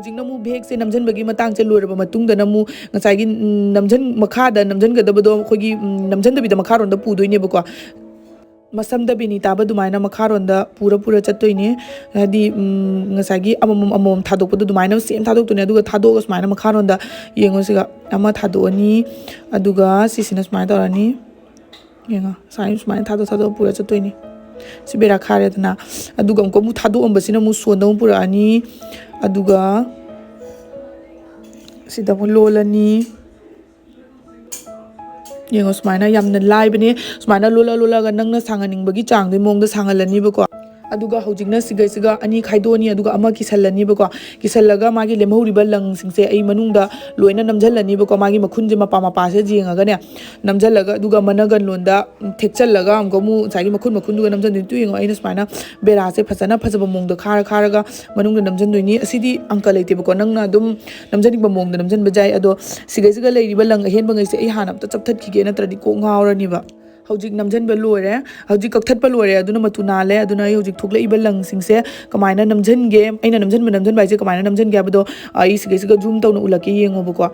ꯍꯧꯖꯤꯛꯅ ꯑꯃꯨꯛ ꯕꯦꯒꯁꯦ ꯅꯝꯁꯤꯟꯕꯒꯤ ꯃꯇꯥꯡꯁꯦ ꯂꯣꯏꯔꯕ ꯃꯇꯨꯡꯗꯅ ꯑꯃꯨꯛ ꯉꯁꯥꯏꯒꯤ, ꯎꯝ, ꯅꯝꯁꯤꯟ-, ꯃꯈꯥꯗ ꯅꯝꯁꯤꯟꯒꯗꯕꯗꯣ ꯑꯩꯈꯣꯏꯒꯤ, ꯎꯝ, ꯅꯝꯁꯤꯟꯗꯕꯤꯗ ꯃꯈꯥꯔꯣꯝꯗ ꯄꯨꯗꯣꯏꯅꯦꯕꯀꯣ꯫ ꯃꯁꯝꯗ ꯕꯦꯅꯤ ꯇꯥꯕ ꯑꯗꯨꯃꯥꯏꯅ ꯃꯈꯥꯔꯣꯝꯗ ꯄꯨꯔ ꯄꯨꯔ ꯆꯠꯇꯣꯏꯅꯦ꯫ ꯍꯥꯏꯗꯤ ꯎꯝ, ꯉꯁꯥꯏꯒꯤ ꯑꯃꯃꯝ ꯑꯃꯃꯝ ꯊꯥꯗꯣꯛꯄꯗꯣ ꯑꯗꯨꯃꯥꯏꯅ ꯁꯦꯝ ꯊꯥꯗꯣꯛꯇꯣꯏꯅꯦ꯫ ꯑꯗꯨꯒ ꯊꯥꯗꯣꯛꯑꯒ ꯁꯨꯃꯥꯏꯅ ꯃꯈꯥꯔꯣꯝꯗ ꯌꯦꯡꯉꯣ, ꯁꯤꯒ ꯑꯃ ꯊꯥꯗꯣꯛꯑꯅꯤ꯫ ꯑꯗꯨꯒ ꯁꯤꯁꯤꯅ ꯁꯨꯃꯥꯏꯅ ꯇꯧꯔꯅꯤ꯫ ꯌꯦꯡꯉꯣ, ꯁꯨꯃꯥꯏꯅ ꯁꯨꯃꯥꯏꯅ ꯊꯥꯗꯣꯛ ꯊꯥꯗꯣꯛ ꯄꯨꯔ ꯆꯠꯇꯣꯏꯅꯤ꯫ ꯁꯤ ꯕꯦꯔꯥ ꯈꯥꯔꯦꯗꯅ꯫ ꯑꯗꯨꯒ ꯑꯃꯨꯛꯀ ꯑꯃꯨꯛ ꯊꯥꯗꯣꯛꯑꯝꯕꯁꯤꯅ ꯑꯃꯨꯛ ꯁꯣꯟꯗ ꯑꯃꯨꯛ ꯄꯨꯔꯛꯑꯅꯤ꯫ ꯑꯗꯨꯒ ꯁꯤꯗ ꯑꯃꯨꯛ ꯂꯣꯜꯂꯅꯤ꯫ ꯌꯦꯡꯉꯣ, ꯁꯨꯃꯥꯏꯅ ꯌꯥꯝꯅ ꯂꯥꯏꯕꯅꯦ꯫ ꯁꯨꯃꯥꯏꯅ ꯂꯣꯜꯂ ꯂꯣꯜꯂꯒ ꯅꯪꯅ ꯁꯥꯡꯍꯟꯅꯤꯡꯕꯒꯤ ꯆꯥꯡꯗꯨꯒꯤ ꯃꯑꯣꯡꯗ ꯁꯥꯡꯍꯜꯂꯅꯤꯕꯀꯣ꯫ ꯑꯗꯨꯒ ꯍꯧꯖꯤꯛꯅ ꯁꯤꯒꯩꯁꯤꯒ ꯑꯅꯤ ꯈꯥꯏꯗꯣꯛꯑꯅꯤ, ꯑꯗꯨꯒ ꯑꯃ ꯀꯤꯁꯜꯂꯅꯤꯕꯀꯣ꯫ ꯀꯤꯁꯜꯂꯒ ꯃꯥꯒꯤ ꯂꯦꯝꯍꯧꯔꯤꯕ ꯂꯪꯁꯤꯡꯁꯦ ꯑꯩ ꯃꯅꯨꯡꯗ ꯂꯣꯏꯅ ꯅꯝꯁꯤꯜꯂꯅꯤꯕꯀꯣ꯫ ꯃꯥꯒꯤ ꯃꯈꯨꯟꯁꯦ ꯃꯄꯥ ꯃꯄꯥꯁꯦ ꯌꯦꯡꯉꯒꯅꯦ ꯅꯝꯁꯤꯜꯂꯒ, ꯑꯗꯨꯒ ꯃꯅꯒꯟꯂꯣꯟꯗ ꯊꯦꯛꯆꯜꯂꯒ ꯑꯃꯨꯛꯀ ꯑꯃꯨꯛ ꯉꯁꯥꯏꯒꯤ ꯃꯈꯨꯟ ꯃꯈꯨꯟꯗꯨꯒ ꯅꯝꯁꯤꯟꯗꯣꯏꯅꯤ꯫ ꯇꯨ ꯌꯦꯡꯉꯣ, ꯑꯩꯅ ꯁꯨꯃꯥꯏꯅ ꯕꯦꯔꯥꯁꯦ ꯐꯖꯅ ꯐꯖꯕ ꯃꯑꯣꯡꯗ ꯈꯥꯔ ꯈꯥꯔꯒ ꯃꯅꯨꯡꯗ ꯅꯝꯁꯤꯟꯗꯣꯏꯅꯤ꯫ ꯑꯁꯤꯗꯤ ꯑꯪꯀ ꯂꯩꯇꯦꯕꯀꯣ, ꯅꯪꯅ ꯑꯗꯨꯝ ꯅꯝꯖꯅꯤꯡꯕ ꯃꯑꯣꯡꯗ ꯅꯝꯖꯟꯕ ꯌꯥꯏ꯫ ꯑꯗꯣ ꯁꯤꯒꯩꯁꯤꯒ ꯂꯩꯔꯤꯕ ꯂꯪ ꯑꯍꯦꯟꯕꯉꯩꯁꯦ ꯑꯩ ꯍꯥꯟꯅ ꯑꯝꯇ ꯆꯞꯊꯠꯈꯤꯒꯦ, ꯅꯠꯇ꯭ꯔꯗꯤ ꯀꯣꯛ ꯉꯥꯎꯔꯅꯤꯕ꯫ ꯍꯧꯖꯤꯛ ꯅꯝꯖꯟꯕ ꯂꯣꯏꯔꯦ꯫ ꯍꯧꯖꯤꯛ ꯀꯛꯊꯠꯄ ꯂꯣꯏꯔꯦ꯫ ꯑꯗꯨꯅ ꯃꯇꯨ ꯅꯥꯜꯂꯦ꯫ ꯑꯗꯨꯅ ꯑꯩ ꯍꯧꯖꯤꯛ ꯊꯣꯛꯂꯛꯏꯕ ꯂꯪꯁꯤꯡꯁꯦ ꯀꯃꯥꯏꯅ ꯅꯝꯖꯟꯒꯦ, ꯑꯩꯅ ꯅꯝꯖꯟꯕ ꯅꯝꯖꯟꯕ ꯍꯥꯏꯁꯦ ꯀꯃꯥꯏꯅ ꯅꯝꯖꯟꯒꯦ ꯍꯥꯏꯕꯗꯣ ꯑꯩ ꯁꯤꯒꯩꯁꯤꯒ ꯖꯨꯝ ꯇꯧꯅ ꯎꯠꯂꯛꯀꯦ, ꯌꯦꯡꯉꯣꯕꯀꯣ꯫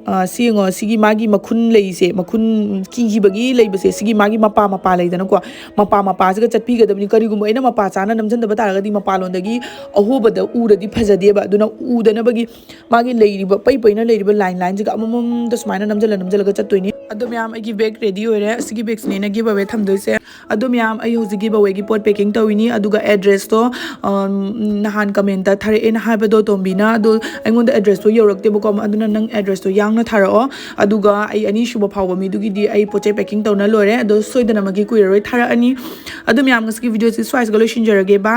ꯑ, ꯁꯤ ꯌꯦꯡꯉꯣ, ꯁꯤꯒꯤ ꯃꯥꯒꯤ ꯃꯈꯨꯟ ꯂꯩꯁꯦ, ꯃꯈꯨꯟ ꯀꯤꯈꯤꯕꯒꯤ ꯂꯩꯕꯁꯦ, ꯁꯤꯒꯤ ꯃꯥꯒꯤ ꯃꯄꯥ ꯃꯄꯥ ꯂꯩꯗꯅꯀꯣ, ꯃꯄꯥ ꯃꯄꯥꯁꯤꯒ ꯆꯠꯄꯤꯒꯗꯕꯅꯤ꯫ ꯀꯔꯤꯒꯨꯝꯕ ꯑꯩꯅ ꯃꯄꯥ ꯆꯥꯅ ꯅꯝꯖꯟꯗꯕ ꯇꯥꯔꯒꯗꯤ ꯃꯄꯥꯂꯣꯟꯗꯒꯤ ꯑꯍꯣꯕꯗ ꯎꯔꯗꯤ ꯐꯖꯗꯦꯕ꯫ ꯑꯗꯨꯅ ꯎꯗꯅꯕꯒꯤ ꯃꯥꯒꯤ ꯂꯩꯔꯤꯕ ꯄꯩ ꯄꯩꯅ ꯂꯩꯔꯤꯕ ꯂꯥꯏꯟ ꯂꯥꯏꯟꯁꯤꯒ ꯑꯃꯃꯝꯗ ꯁꯨꯃꯥꯏꯅ ꯅꯝꯖꯜꯂ ꯅꯝꯖꯜꯂꯒ ꯆꯠꯇꯣꯏꯅꯤ꯫ ꯑꯗꯣ ꯃꯌꯥꯝ, ꯑꯩꯒꯤ ꯕꯦꯒ ꯔꯦꯗꯤ ꯑꯣꯏꯔꯦ꯫ ꯑꯁꯤꯒꯤ ꯕꯦꯒꯁꯤꯅꯦ ꯑꯩꯅ ꯒꯤꯚ ꯑꯋꯦ ꯊꯝꯗꯣꯏꯁꯦ꯫ ꯑꯗꯣ ꯃꯌꯥꯝ, ꯑꯩ ꯍꯧꯖꯤꯛ ꯒꯤꯚ ꯑꯋꯦꯒꯤ ꯄꯣꯠ ꯄꯦꯀꯤꯡ ꯇꯧꯔꯤꯅꯤ꯫ ꯑꯗꯨꯒ ꯑꯦꯗ꯭ꯔꯦꯁꯇꯣ, ꯑꯝ, ꯅꯍꯥꯟ ꯀꯃꯦꯟꯇ ꯊꯥꯔꯛꯑꯦꯅ ꯍꯥꯏꯕꯗꯣ ꯇꯣꯝꯕꯤꯅ, ꯑꯗꯣ ꯑꯩꯉꯣꯟꯗ ꯑꯦꯗ꯭ꯔꯦꯁꯇꯣ ꯌꯧꯔꯛꯇꯦꯕꯀꯣ, ꯑꯗꯨꯅ ꯅꯪ ꯑꯦꯗ꯭ꯔꯦꯁꯇꯣ ꯌꯥꯡꯅ ꯊꯥꯔꯛꯑꯣ꯫ ꯑꯗꯨꯒ ꯑꯩ ꯑꯅꯤꯁꯨꯕ ꯐꯥꯎꯕ ꯃꯤꯗꯨꯒꯤꯗꯤ ꯑꯩ ꯄꯣꯠ ꯆꯩ ꯄꯦꯀꯤꯡ ꯇꯧꯅ ꯂꯣꯏꯔꯦ꯫ ꯑꯗꯣ ꯁꯣꯏꯗꯅꯃꯛꯀꯤ ꯀꯨꯏꯔꯔꯣꯏ ꯊꯥꯔꯛꯑꯅꯤ꯫ ꯑꯗꯣ ꯃꯌꯥꯝ, ꯉꯁꯤꯒꯤ ꯚꯤꯗꯤꯑꯣꯁꯤ ꯁ꯭ꯋꯥꯏꯁꯤꯒ ꯂꯣꯏꯁꯤꯟꯖꯔꯒꯦ꯫ ꯕꯥꯏ꯫